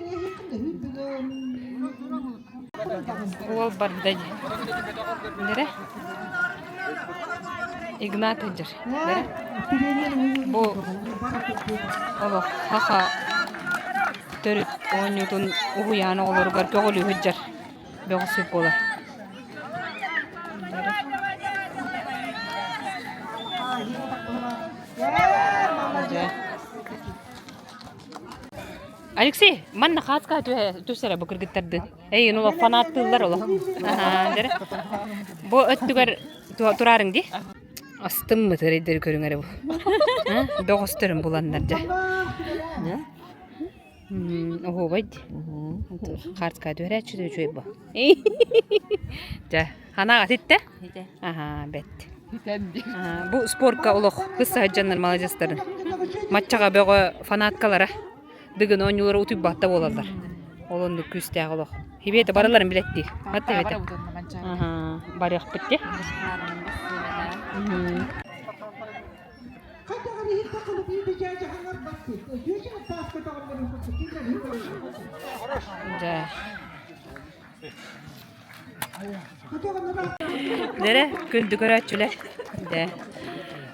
Уол барда дии. Дэрэ. Игнат сылдьар. Дэрэ. Бу олох саха төрүт оонньуутун уһуйаан оҕолоругар көҕүлүү сылдьар бөҕө сөп буолар. Алексей, манна хааска түс эрэ бу кыргыттарды. Эй, ну фанаттыыллар олох. Бу өттүгэр тураарыҥ дии. Астыммыт эрэйдэри көрүҥ эрэ бу. Бөҕөстөрүн буланнар дьэ. Оһуобай дии. Хаарска түһэрээччи да үчүгэй бу. Дьэ, ханаҕа ситтэ? Аһаа, бэт. Бу спортка олох кыс саһыдьаннар маладьыстарын. Маччаҕа бөҕө фанаткалара дыгын оонньуулара утуйбатта буолаллар. Ол оннук күүстээх олох. Хибиэтэ барыларын билэттии. Хатта эбэтэ. Аһаа, барыахпыт дии. Дэрэ, күндү көрөөччүлэр. Дэ.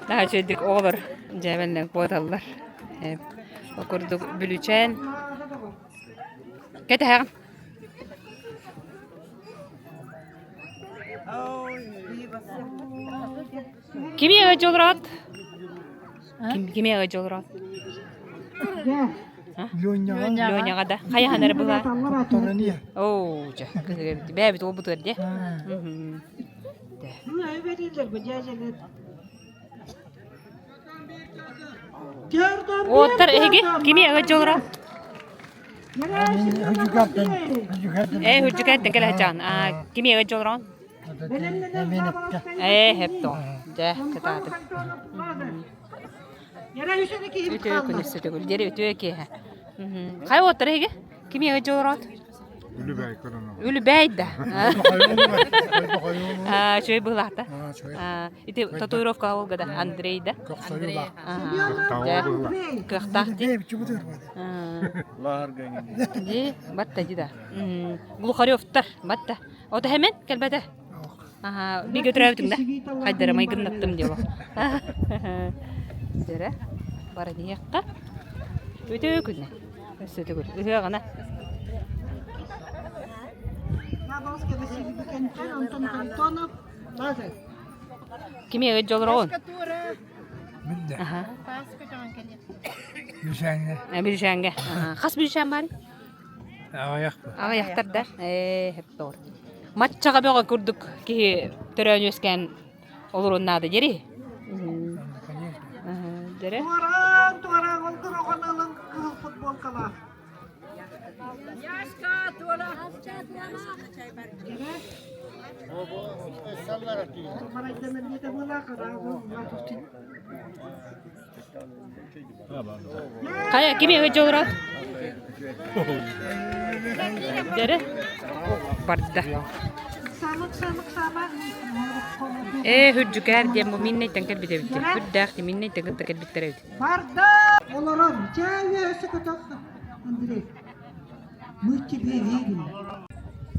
Наһаа үчүгэйдик оҕолор дьээбэннэн куоталлар. Ол курдук Бүлүүчээн кэтэһэҕин. Кими ыалдьа олороот? Кими ыалдьа олороот? Леняҕа. Леняҕа да. Хайахан эрэ была? Оо, дьэ, бэйэбит уолбутугар дии. Уоттар эһиги кими ыалдьа олороот? Ээ, Хүрдьүкэртэн кэлэ сылдьаҕын. Аа, кими эгэ дьолороон? Ээ, хэп тоҕо. Дьэ, кытаатык. Үтүө күн өссө төгүл. Диэри үтүө киэһэ. Хайа уоттара эһиги? Кими эгэ дьолороот? Үлүбээй көрөн Үлүбээй да. Аа, үчүгэй быһыылаахта. Аа, ити татуировка олга да Андрей да. Дьэ, кыахтаах дии. Дии, батта ди да. Глухаревтар, батта. Ото хемен кэлбэтэ. Аха, бигэ төрөөбүтүҥ да. Хайдара майгыннаттым диэ Дэрэ, баран иһиэххэ. Үтүө күннэ. Өссө төгүл ыһыаҕына. Павловский Василий Бекентен, Антон Харитонов, Лазарь. Кими ыт дьолороҕун? Минде. Аха. Бүлүшээҥҥэ. Бүлүшээҥҥэ. Хас бүлүшээн баар? Аҕыйах. Аҕыйахтар да. Ээ, хептоор. Маччаҕа бөҕө курдук киһи төрөөн үөскээн олорун наада дири. Дьэрэ. Туораан, туораан, олгур оҕону кыһыл футболкалаах. Хайа, кими ыһыдьа олорор? Дьэрэ. Барда. Ээ, үрдүкээр диэн бу миннэйтэн кэлбит эбит. Үрдээх ди миннэйтэн кытта кэлбиттэр эбит. Барда! Олорор. Чэ, өссө көтөх. Андрей, мы тебе верим.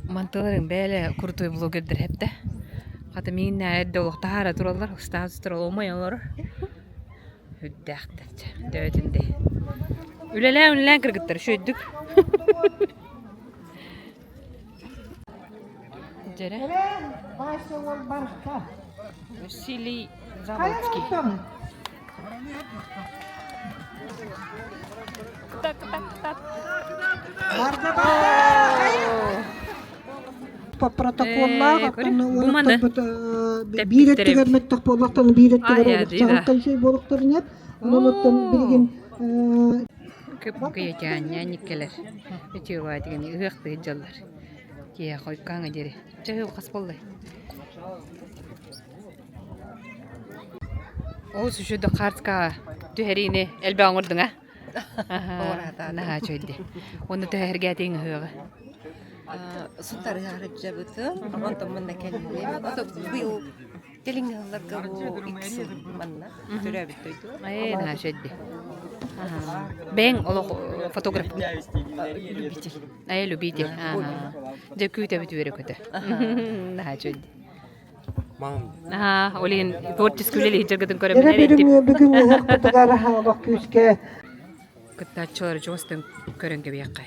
Мантыларыҥ бээлэ крутой блогердэр хэптэ. Хата мииннээ эрдэ олох таһаара тураллар, устаан турал омой олорор. Үрдээхтэр чэ, дөйөтүн дэй. Үлэлээн үлэлээн кыргыттар үчүгэйдик. Дьэрэ. Вася уол барта. Василий Заболоцкий. Так, так, так. Барда барда. По протоколлаах Бу маны биир өттүгэр мөттөх буоллахтан биир өттүгэр чаҕылхай шей буолуктарын эп онон оттон билигин Көп-көйөтөөнньө никкелер. Үтүөҕэ дигени ыһыахтыы дьаллар. Киһи хойкааҥа диэри. Чэ, хас буоллай? Олус үчүгэй хаартыскаҕа түһэриини элбэх оҥордуҥ а? Наһаа үчүгэйди. Уонна төһө ыһыаҕы? Сунтарыһаары дьабытым, онтон манна кэллим. Быйыл кэлиҥҥи сылларга бу икки сыл манна төрөөбүт дойду. Ээ, наһаа үчүгэйди. Бэйэҥ олох фотограф Любитель. Ээ, любитель. Дьэ күүтэбит үөрэ-көтө. Наһаа үчүгэйди. Аа, ол иһин творческий үлэлиир дьаргытын Эрэ көрөммүн бүгүн бүгүн ыһыахпытыгар олох күүскэ Кыттааччылары чугастан көрөн кэбиэххэ.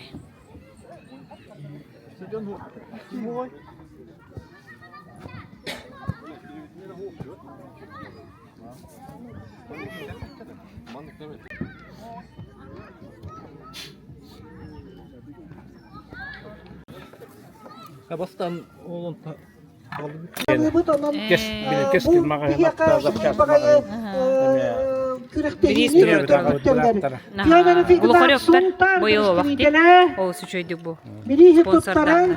Бастан ол Саныыбыт онон бу биһиэхэ үчүгэй баҕайы күрэхтэһиини көрдөрбүттэр. Глухаревтар быйыл олус үчүгэйдик бу Бирииһи туттаран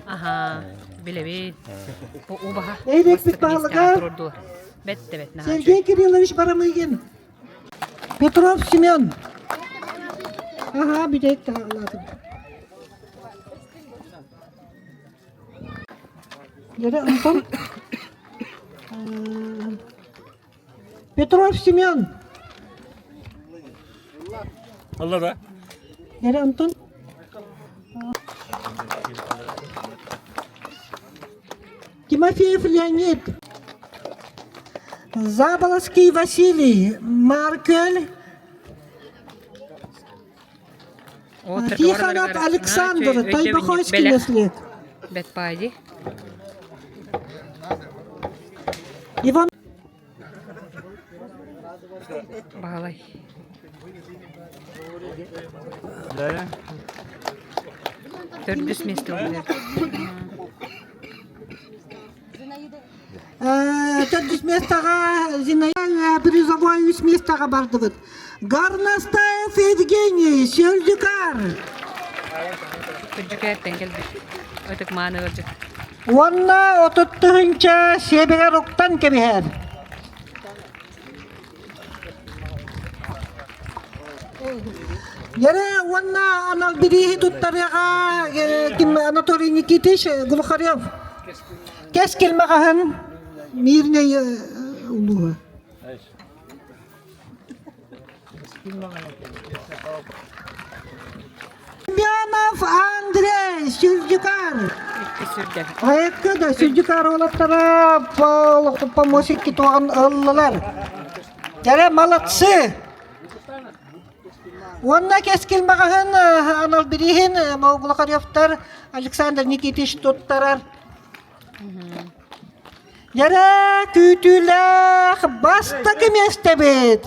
Аха, билэбит. Бу убаһа Нэһилиэкпит баһылыга Бэт да бэт Сергей Кириллович Барамыгин, Петров Семен. Аха, бүтэйик таһаалаатым. Дьэ, онтон Петров Семен. Алла да. Дьэ, онтон Тимофеев Леонид, Заболоцкий Василий, Маркель, Тихонов Александр, Тойбохойский наслед. Бэтпади. Иван Баһылай. Төрдүс место Төрдүс местоҕа Зинаида призовой үс местоҕа бардыбыт. Горностаев Евгений, Сельдюкар. Күрдьүкээттэн кэлбит. Ытык мааны ыалдьыт. Уонна 30 тыһыынча сиэбигэр уктан кэбиһэр. Ярэ уонна анал бирииһи туттарыаҕа ким Анатолий Никитич Глухарев. Кэскил маҕаһын Мирнэй улууһа. Семенов Андрей Сүлдьүкар. Айыкка да Сүлдьүкар уолаттара помощник туоҕун ыллылар. Кэрэ молодцы! Уонна Кэскил маҕаһын анал бирииһин Глухаревтар Александр Никитич туттарар. Ярэ күүтүүлээх бастакы миэстэбит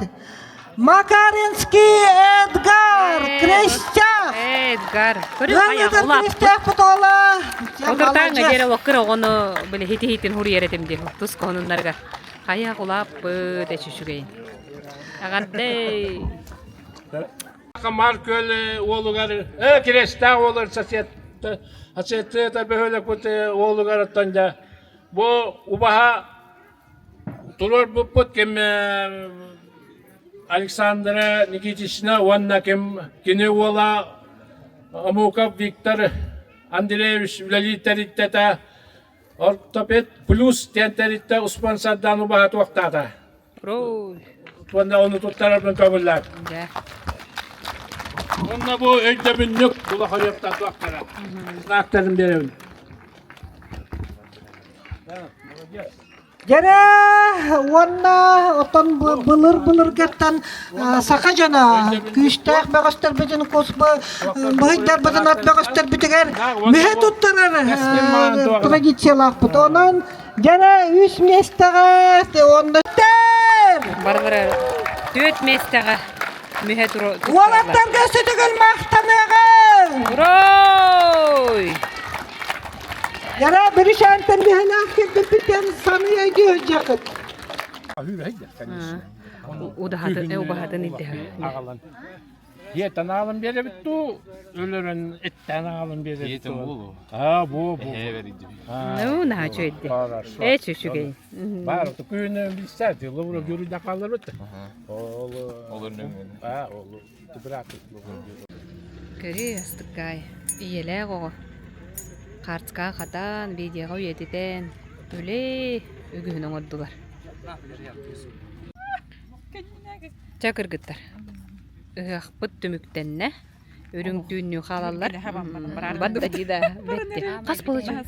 Макаринский Эдгар Крестях. Эдгар. Крестях путола. Отуртааҥҥа диэри олох кыра оҕону били хити-хитин хуруйар этим дии тус хоһунуннарга. Хайа улааппыт эчүчүгэйин. Аҕардэй. Мар күөл уолугар э Крестах уолугар сосед соседта бөһүөлэкпит уолугар оттон дьэ бу убаһа туруорбуппут ким Александра Никитична уонна ким кини уола Омуков Виктор Андреевич үлэлиир тэрилтэтэ Ортопед плюс диэн тэрилтэ успуонсардаан убаһа туохтаата. Уонна ону туттарарбын көҥүллээн. Уонна бу өйдөбүнньүк Булахаревтар туохтара. Знактарын биэрэбин. Дьэрэ уонна оттон былыр-былыргаттан саха дьоно күүстээх бөҕөстөрбүтүн быһыйдарбытын ат бөҕөстөрбүтүгэр мүһэ туттарар традициялаахпыт. Онон дьэрэ үс миэстэҕэ уонна Барылара түөрт миэстэҕэ мүһэ Уолаттарга сүтүгүл махтаныаҕыҥ! Урой! Яра бүрүшээнтэн биһэлээх кэлбиппитин саныы өйдүү сылдьыаххыт. Удаһатын, убаһатын ирдэһэ. Диэтэн аалан биэрэбит дуу, өлөрөн эттээн аалан биэрэбит дуу. Аа, бу, бу. Ну, наһаа үчүгэйди. Ээ, үчүгэй. Баар, күн билсэ, дылы дьүрүйдэ хааларбыт. Ол ол аа, ол Көрү астыккаай. Ийэлээх оҕо. Хаартыскаҕа хатаан, видеоҕа үйэтитэн, үлэ үгүһүн оҥордулар. Чэ кыргыттар, ыһыахпыт түмүктэннэ. Үрүҥ түүннүү хаалаллар. Барда дии да, бэтти. Хас получил?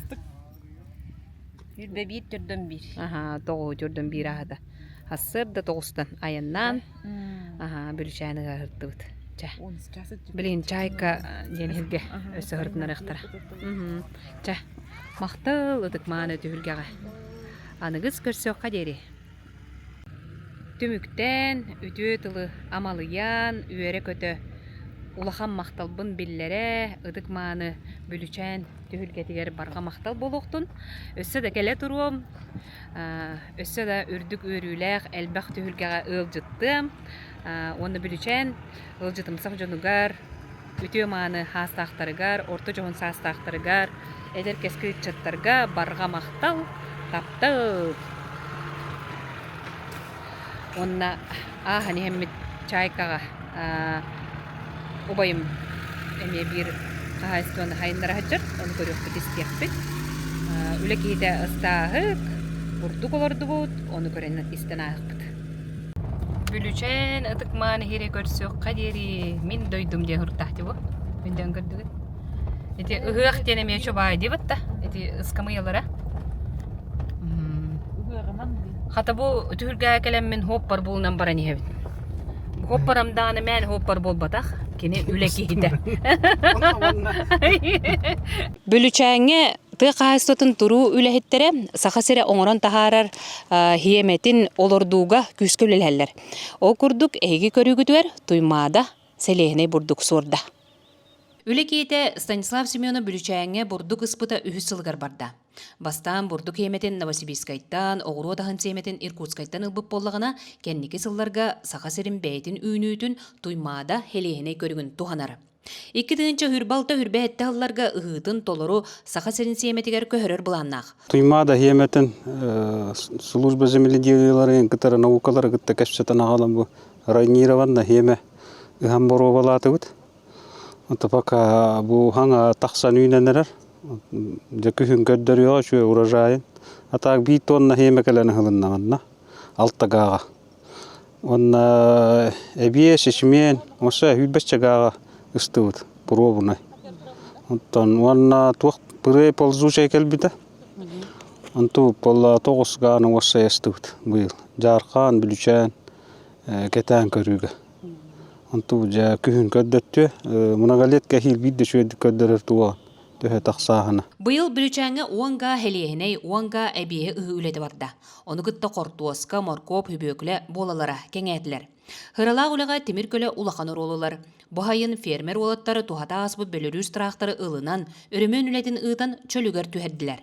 Үрбэ биир төрдөн биир. Аха, тоҕу төрдөн биир аһата. Сарсыарда тоҕустан айаннаан, аха, Бүлүчээни ыһыртыбыт. Чэ. Билигин Чайка диэн иһиргэ өссө ыһыртынарыахтара. Чэ, махтал ытык-мааны түһүлгэҕэ. Аныгыс көрсүөххэ диэри. Түмүктээн, үтүө тылы амалыйан, үөрэ-көтө улахан махталбын биллэрэ, ытык-мааны Бүлүчээн түһүлгэтигэр барҕа махтал буолуохтун. Өссө да кэлэ туруом, өссө да үрдүк үөрүүлээх элбэх түһүлгэҕэ ыалдьыттыам уонна Бүлүчээн ыалдьытымсах дьонугар, үтүө-мааны саастаахтарыгар, орто дьоһун саастаахтарыгар, эдэр кэскил ыччаттарга барҕа махтал, таптал! Уонна ааһан иһэммит Чайкаҕа убайым эмиэ биир хаһаайыстыбаны хайыннара сылдьар, ону көрүөхпүт, истиэхпит. Үлэ киһитэ ыстааһык, бурдук олордубут, ону көрөн истэн ааһыахпыт. Бүлүчээн ытык-мааны иһири көрсүөххэ диэри мин дойдум диэн суруктаах дии бу. Өйдөөн көрдүгүт? Ити ыһыах диэн эмиэ чубаай диэбит да. Ити ыскамыйалара. Хата бу түһүлгэҕэ кэлэммин хуоппар булунан баран иһэбин. Хуоппарам даҕаны мээнэ хуоппар буолбатах, кини үлэ киһитэ. Бүлүчээҥҥэ тыа хаһаайыстыбатын туруу үлэһиттэрэ Саха сирэ оҥорон таһаарар хиэмэтин олордууга күүскэ үлэлэһэллэр. Ол курдук, эһиги көрүүгүтүгэр Туймаада сэлиэһинэй бурдук суорда. Үлэ киһитэ Станислав Семенов Бүлүчээҥҥэ бурдук ыспыта үһүс сылыгар барда. Бастаан бурдук хиэмэтин Новосибирскайтан, оҕуруот аһын сиэмэтин Иркутскайтан ылбыт буоллаҕына, кэнники сылларга Саха сирин бэйэтин үүнүүтүн Туймаада сэлиэһинэй көрүҥүн туһанар. 2026 хүрбэ сылларга ыһыытын толору Саха сирин сиэмэтигэр көһөрөр былааннаах. Туймаада хиэмэтин служба земледелиеларын кытары наукалары кытта кэпсэтэн аҕалан бу районированно хиэмэ ыһан боруобалаатыбыт. Ото пока бу хаҥа тахсан үүнэн эрэр. Дьэ күһүн көрдөрүөҕэ үчүгэй урожайын. А так биир тонна хиэмэ кэлэн ыһылыннаҕына алта гааҕа. Уонна эбиэс, ячмень, оса сүүрбэччэ гааҕа ыстыбыт пробунай. Оттон уонна туох пырыай ползучай кэлбитэ. Онту буолла тоҕус гааны уоссай ыстыбыт быйыл. Дьаархаан, Бүлүчээн кэтээн көрүүгэ. Онту дьэ күһүн көрдөттүө. Многолетка эһиил биир да үчүгэйдик көрдөрөр туоҕа төһө тахсааһына. Быйыл Бүлүчээҥҥэ 10 гаа хэлиэһинэй, 10 гаа эбиэһи ыһыы үлэтэ барда. Ону кытта хортуоска, моркуоп, хүбүөкүлэ буолалара кэҥээтилэр. Ыралаах үлэҕэ тимир көлө улахан оруолу ылар. Бу сайын фермер уолаттар туһата ааспыт Бөлөрүүс тыраахтары ылынан, өрөмүөн үлэтин ыытан чөлүгэр түһэрдилэр.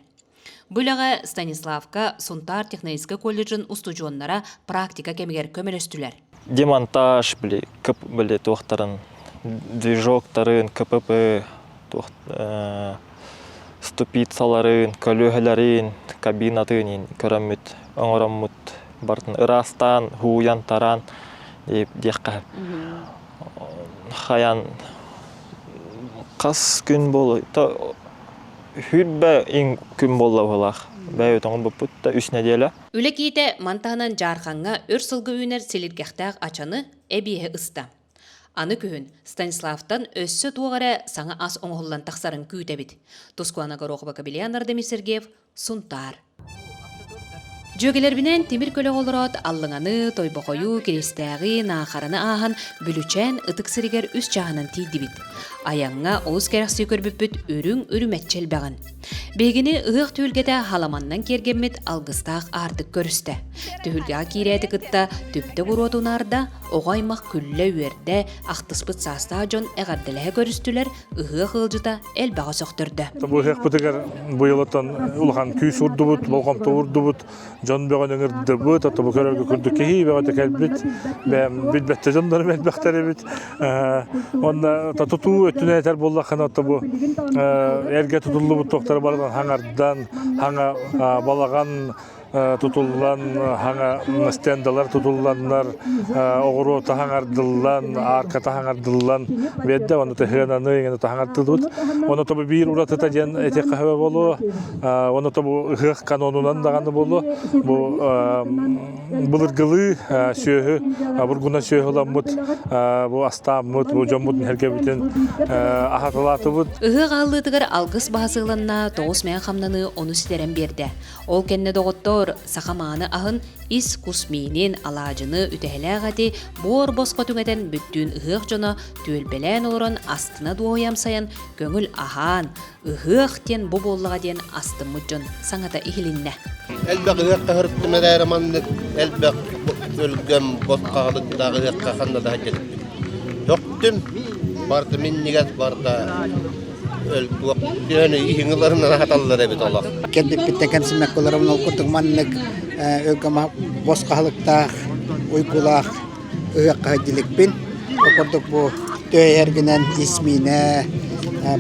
Бу үлэҕэ Станиславка Сунтаар технологическай колледжын устудьуоннара практика кэмигэр көмөлөстүлэр. Демонтаж били, кып, били туохтарын, движоктарын, КПП, туох, ступицаларын, көлүөһэлэрин, кабинатын көрөммүт, оҥороммут барытын ыраастаан, һууйан, тараан диэххэ хайан хас күн буолуой Хүрбэ иҥ күн буолла быһыылаах. Бэйэ тоҥон да үс нэдиэлэ. Үлэ киитэ ман таһынан Дьаархаҥҥа өр сылга үүнэр силиргэхтээх ачаны эбиэһи ыста. Аны күһүн Станиславтан өссө туох эрэ саҥа ас оҥоһуллан тахсарын күүтэбит. Тускуана Горохова Кабельян Ардемир Сергеев, Сунтаар. Дьүөгэлэрбинээн тимир көлөҕө олороот Аллыҥаны, Тойбохойу, Киристээҕи, Наахараны ааһан Бүлүчээн ытык сиригэр үс чааһынан тиийдибит. Айаҥҥа олус кэрэхсии көрбүппүт үрүҥ үрүмэччи элбэҕин. Биһигини ыһыах түһүлгэтэ халаманнан киэргэммит алгыстаах аартык көрүстэ. Түһүлгэҕэ киирээти кытта түптэ буруота унаарда, оҕо аймах күллэ-үөрдэ, ахтыспыт саастаах дьон эҕэрдэлэһэ көрүстүлэр, ыһыах ыалдьыта элбэҕи сөхтөрдө. Бу ыһыахпытыгар быйыл оттон улахан күүс урдубут, болҕомто урдубут, дьон бөҕөнү ыҥырдыбыт, ото бу көрөргө курдук киһи бөҕөтө кэлбит, бэйэм билбэттэ дьоннорум элбэхтэр эбит. Онно тутуу өттүнэн этэр буоллаххына, ото бу эргэ тутуллубут туохтары барытын хаҥардан, хаҥа балаҕан тутуллан, хаҥа стендалар тутулланнар, оҕуруота хаҥардыллан, арката хаҥардыллан биэрдэ, ону тыһыананы иҥэн хаҥардыллыбыт. Ону тобу биир уратыта диэн этиэххэ сөбө буолуо, ону тобу ыһыах канонунан даҕаны буолуо, бу былыргылыы сүөһү, бургуна сүөһү ыламмыт, бу астааммыт, бу дьоммутун сэргэбитин аһаталаатыбыт. Ыһыах аһыллыытыгар алгыс баһа сыыланна, тоҕус мээн хамнаныы ону ситэрэн биэрдэ. Ол кэннэ доҕоттоор, саха мааны аһын ис кус миинин, алаадьыны, үтэһэлээх эти буор босхо түҥэтэн бүттүүн ыһыах дьоно түөлбэлээн олорон астына дуоһуйа амсайан көҥүл аһаан, ыһыах диэн бу буоллаҕа диэн астыммыт дьон саҥата иһилиннэ. Элбэх ыһыахха сырыттым эрээри маннык элбэх өлгөм босхоҕалыктаах ыһыахха ханна да сылдьыбыппын. Сөхтүм, барыта минньигэс, барыта Түһэн иһиҥ аһаталлар эбит олох. Кэлбиппиттэн кэмсиммэккэ олоробун ол курдук маннык өлгөм босхоһулуктаах, уйгулаах ыһыахха сылдьылыкпын. Ол курдук бу төһө ис миинэ,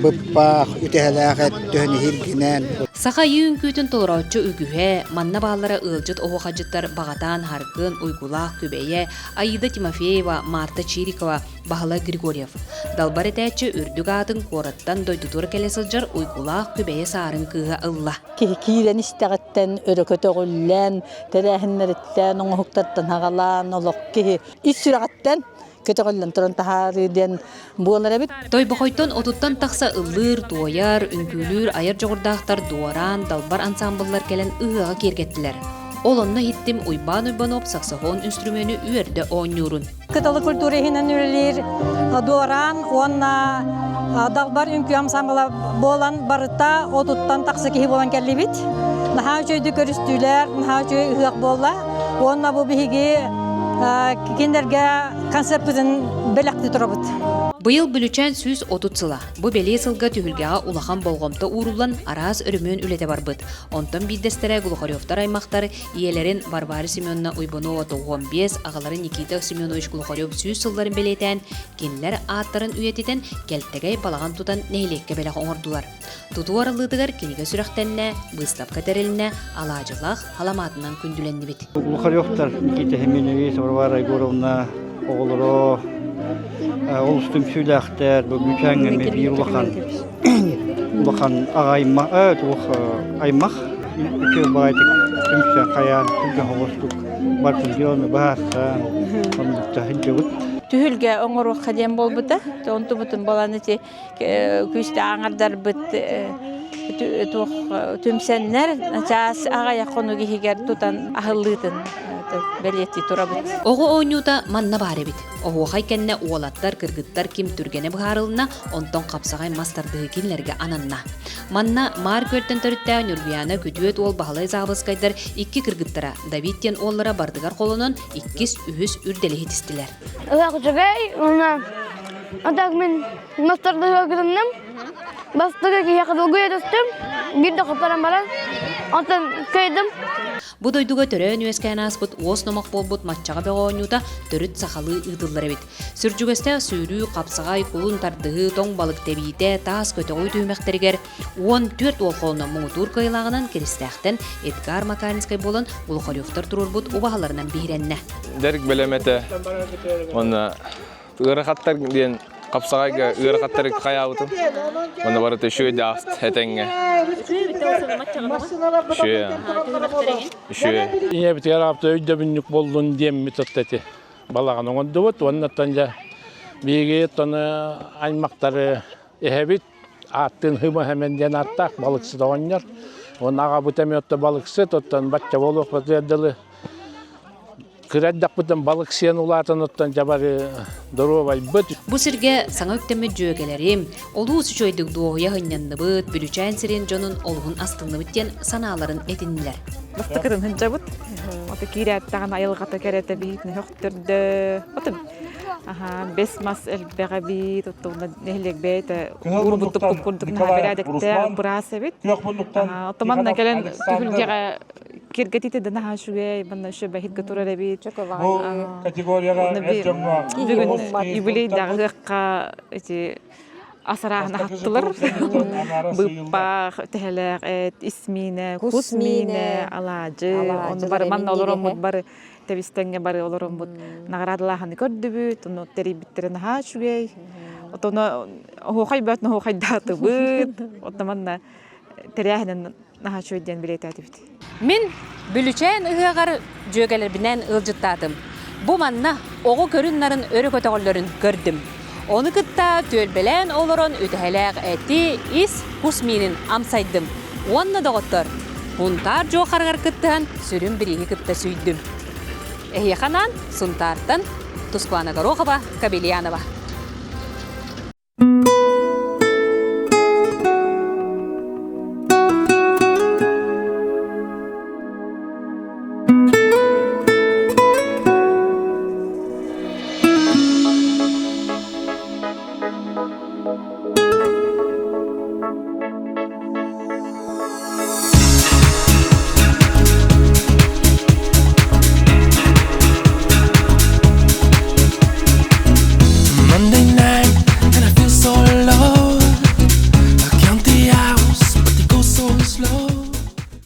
быппах, үтэһэлээх эт төһөн иһиргинэн. Саха айыы үҥкүүтүн толорооччу үгүһэ, манна бааллара ыалдьыт оһуохайдьыттар Баҕатаан Харгын, Уйгулаах Күбэйэ, Аида Тимофеева, Марта Чирикова, Баһылай Григорьев. Далбар этээччи үрдүк аатын куораттан дойдутугар кэлэ сылдьар Уйгулаах Күбэйэ Саарын кыыһа ылла. Киһи киирэн истэҕиттэн өрө көтөҕүллэн, тэрээһиннэриттэн, оҥоһуктартан аҕалаан олох киһи ис сүрэҕиттэн көтөҕүллэн туран таһаарыы диэн буолар эбит. Тойбохойтон отуттан тахса ыллыыр, туойар, үҥкүүлүүр айар дьоҕурдаахтар Дуораан, Далбар ансаамбыллар кэлэн ыһыаҕы киэргэттилэр. Ол онно иһиттим Уйбаан Уйбанов саксофон үнстрүмүөнү үөрдэ оонньуурун. Кыталы культура иһинэн үлэлиир Дуораан уонна Далбар үҥкүү ансамбла буолан барыта отуттан тахса киһи буолан кэллибит. Наһаа үчүгэйдик көрүстүүлэр, наһаа үчүгэй ыһыах буолла. Уонна бу биһиги кинилэргэ концерппытын бэлэхтии турабыт. Быйыл Бүлүчээн 130 сыла. Бу бэлиэ сылга түһүлгэҕэ улахан болҕомто ууруллан араас өрөмүөн үлэтэ барбыт. Онтон биирдэстэрэ Глухаревтар аймахтар ийэлэрин Варвара Семеновна Уйбанова 95, аҕаларын Никита Семенович Глухарев сүүс сылларын бэлиэтээн, кинилэр ааттарын үйэтитэн кэлтэгэй балаҕан тутан нэһилиэккэ бэлэх оҥордулар. Тутуу арыллыытыгар кинигэ сүрэхтэннэ, быыстапка тэрилиннэ, алаадьылаах халамаатынан күндүлэннибит. Глухаревтар Никита Семенович, Варвара Егоровна оҕолоро олус түмсүүлээхтэр, бу Бүчээҥҥэ эмиэ биир улахан улахан аҕа туох аймах үчүгэй баҕайытык түмсэн хайаан түргэн соҕустук барытын дьону быһаарсан оннукта сылдьабыт. Түһүлгэ оҥоруохха диэн буолбута. Онтубутун балан ити күүстээх аҥардарбыт туох түмсэннэр чаас аҕыйах хонук иһигэр тутан аһыллыытын бэлиэтии турабыт. Оҕо оонньуута манна баар эбит. Оһуохай кэннэ уолаттар, кыргыттар ким түргэнэ быһаарылынна, онтон хапсаҕай мас тардыһыы кинилэргэ ананна. Манна Маар Күөлтэн төрүттээх Ньургуйаана күтүөт уол Баһылай Заабыскайдар икки кыргыттара Давид диэн уоллара бардыгар холонон иккис, үһүс үрдэли ситистилэр. Ыһыах үчүгэй уонна а так мин мастардыга кытынным. Бастакы киһиэхэ долгуйа түстүм. Биир да хотторон баран, онтон кыайдым. Бу дойдуга төрөөн-үөскээн ааспыт уос номох буолбут Маччаҕа бөҕө оонньуута төрүт сахалыы ыытыллар эбит. Сүрдьүгэстээх сүүрүү, хапсаҕай, кулун тардыһыы, тоҥ балык тэбиитэ, таас көтөҕүү түһүмэхтэригэр 14 уол холоно муҥутуур кыайылааҕынан Киристээхтэн Эдгар Макаринскай буолан Глухаревтар туруорбут убаһаларынан биһирэннэ. Дэрик бэлэм этэ. Уонна ыарахаттар диэн хапсаҕайга ыарахаттары хайаабытым. Уонна барыта үчүгэй ааст этэҥҥэ. Үчүгэй. Үчүгэй. Ийэбитигэр аапта өйдөбүнньүк буоллун диэммит отто ити балаҕан оҥордубут. Уоннаттан дьэ биһиги оттон аймахтары эһэбит ааттыын Хыма Хэмэн диэн ааттаах балыксыт оҕонньор. Уонна аҕабыт эмиэ отто балыксыт, оттон бачча буолуохпутугар дылы кыра эрдэхпитин балык сиэн улаатан оттон дьабары доруобайбыт. Бу сиргэ саҥа үктэммит дьүөгэлэрим олус үчүгэйдик дуоһуйа сынньанныбыт, Бүлүчээн сирин дьонун олуһун астынныбыт диэн санааларын этиннилэр. Бастакытын сылдьабыт. Ото киирээттаҕын айылҕата кэрэтэ биһитин хөхтөрдө. Ото аха бес мас элбэҕэ эбит, оттон нэһилиэк бэйэтэ уурбуттук курдук наһаа бэрээдэктээх быраас эбит. Ото манна кэлэн түһүлгэҕэ киргэтиитэ да наһаа үчүгэй, манна еще бэһиргэ турар эбит. Бу категорияҕа эр дьоҥҥо Бүгүн юбилейдаах ыһыахха ити ас арааһын аһаттылар. Быыппах, тэһэлээх эт, ис миинэ, кус миинэ, алаадьы, ону бары манна олороммут бары тэбистэҥҥэ бары олороммут наҕараадалааһыны көрдүбүт, ону тэрийбиттэрэ наһаа үчүгэй. Отоно оһуохай бөт оһуохайдаатыбыт. Оттон манна тэрээһинин наһаа үчүгэй диэн билиэтээтибит. Мин Бүлүчээн ыһыаҕар дьүөгэлэрбинээн ыалдьыттаатым. Бу манна оҕо көрүн-нарын өрө көтөҕөллөрүн көрдүм. Ону кытта түөлбэлээн олорон үтэһэлээх эти, ис, кус миинин амсайдым. Уонна доҕоттор, Һунтаар дьуохарыгар кыттыһан сүрүн бирииһи кытта сүүйдүм. Эһиэхэ анаан Сунтаартан Тускулана Горохова, Кабельянова.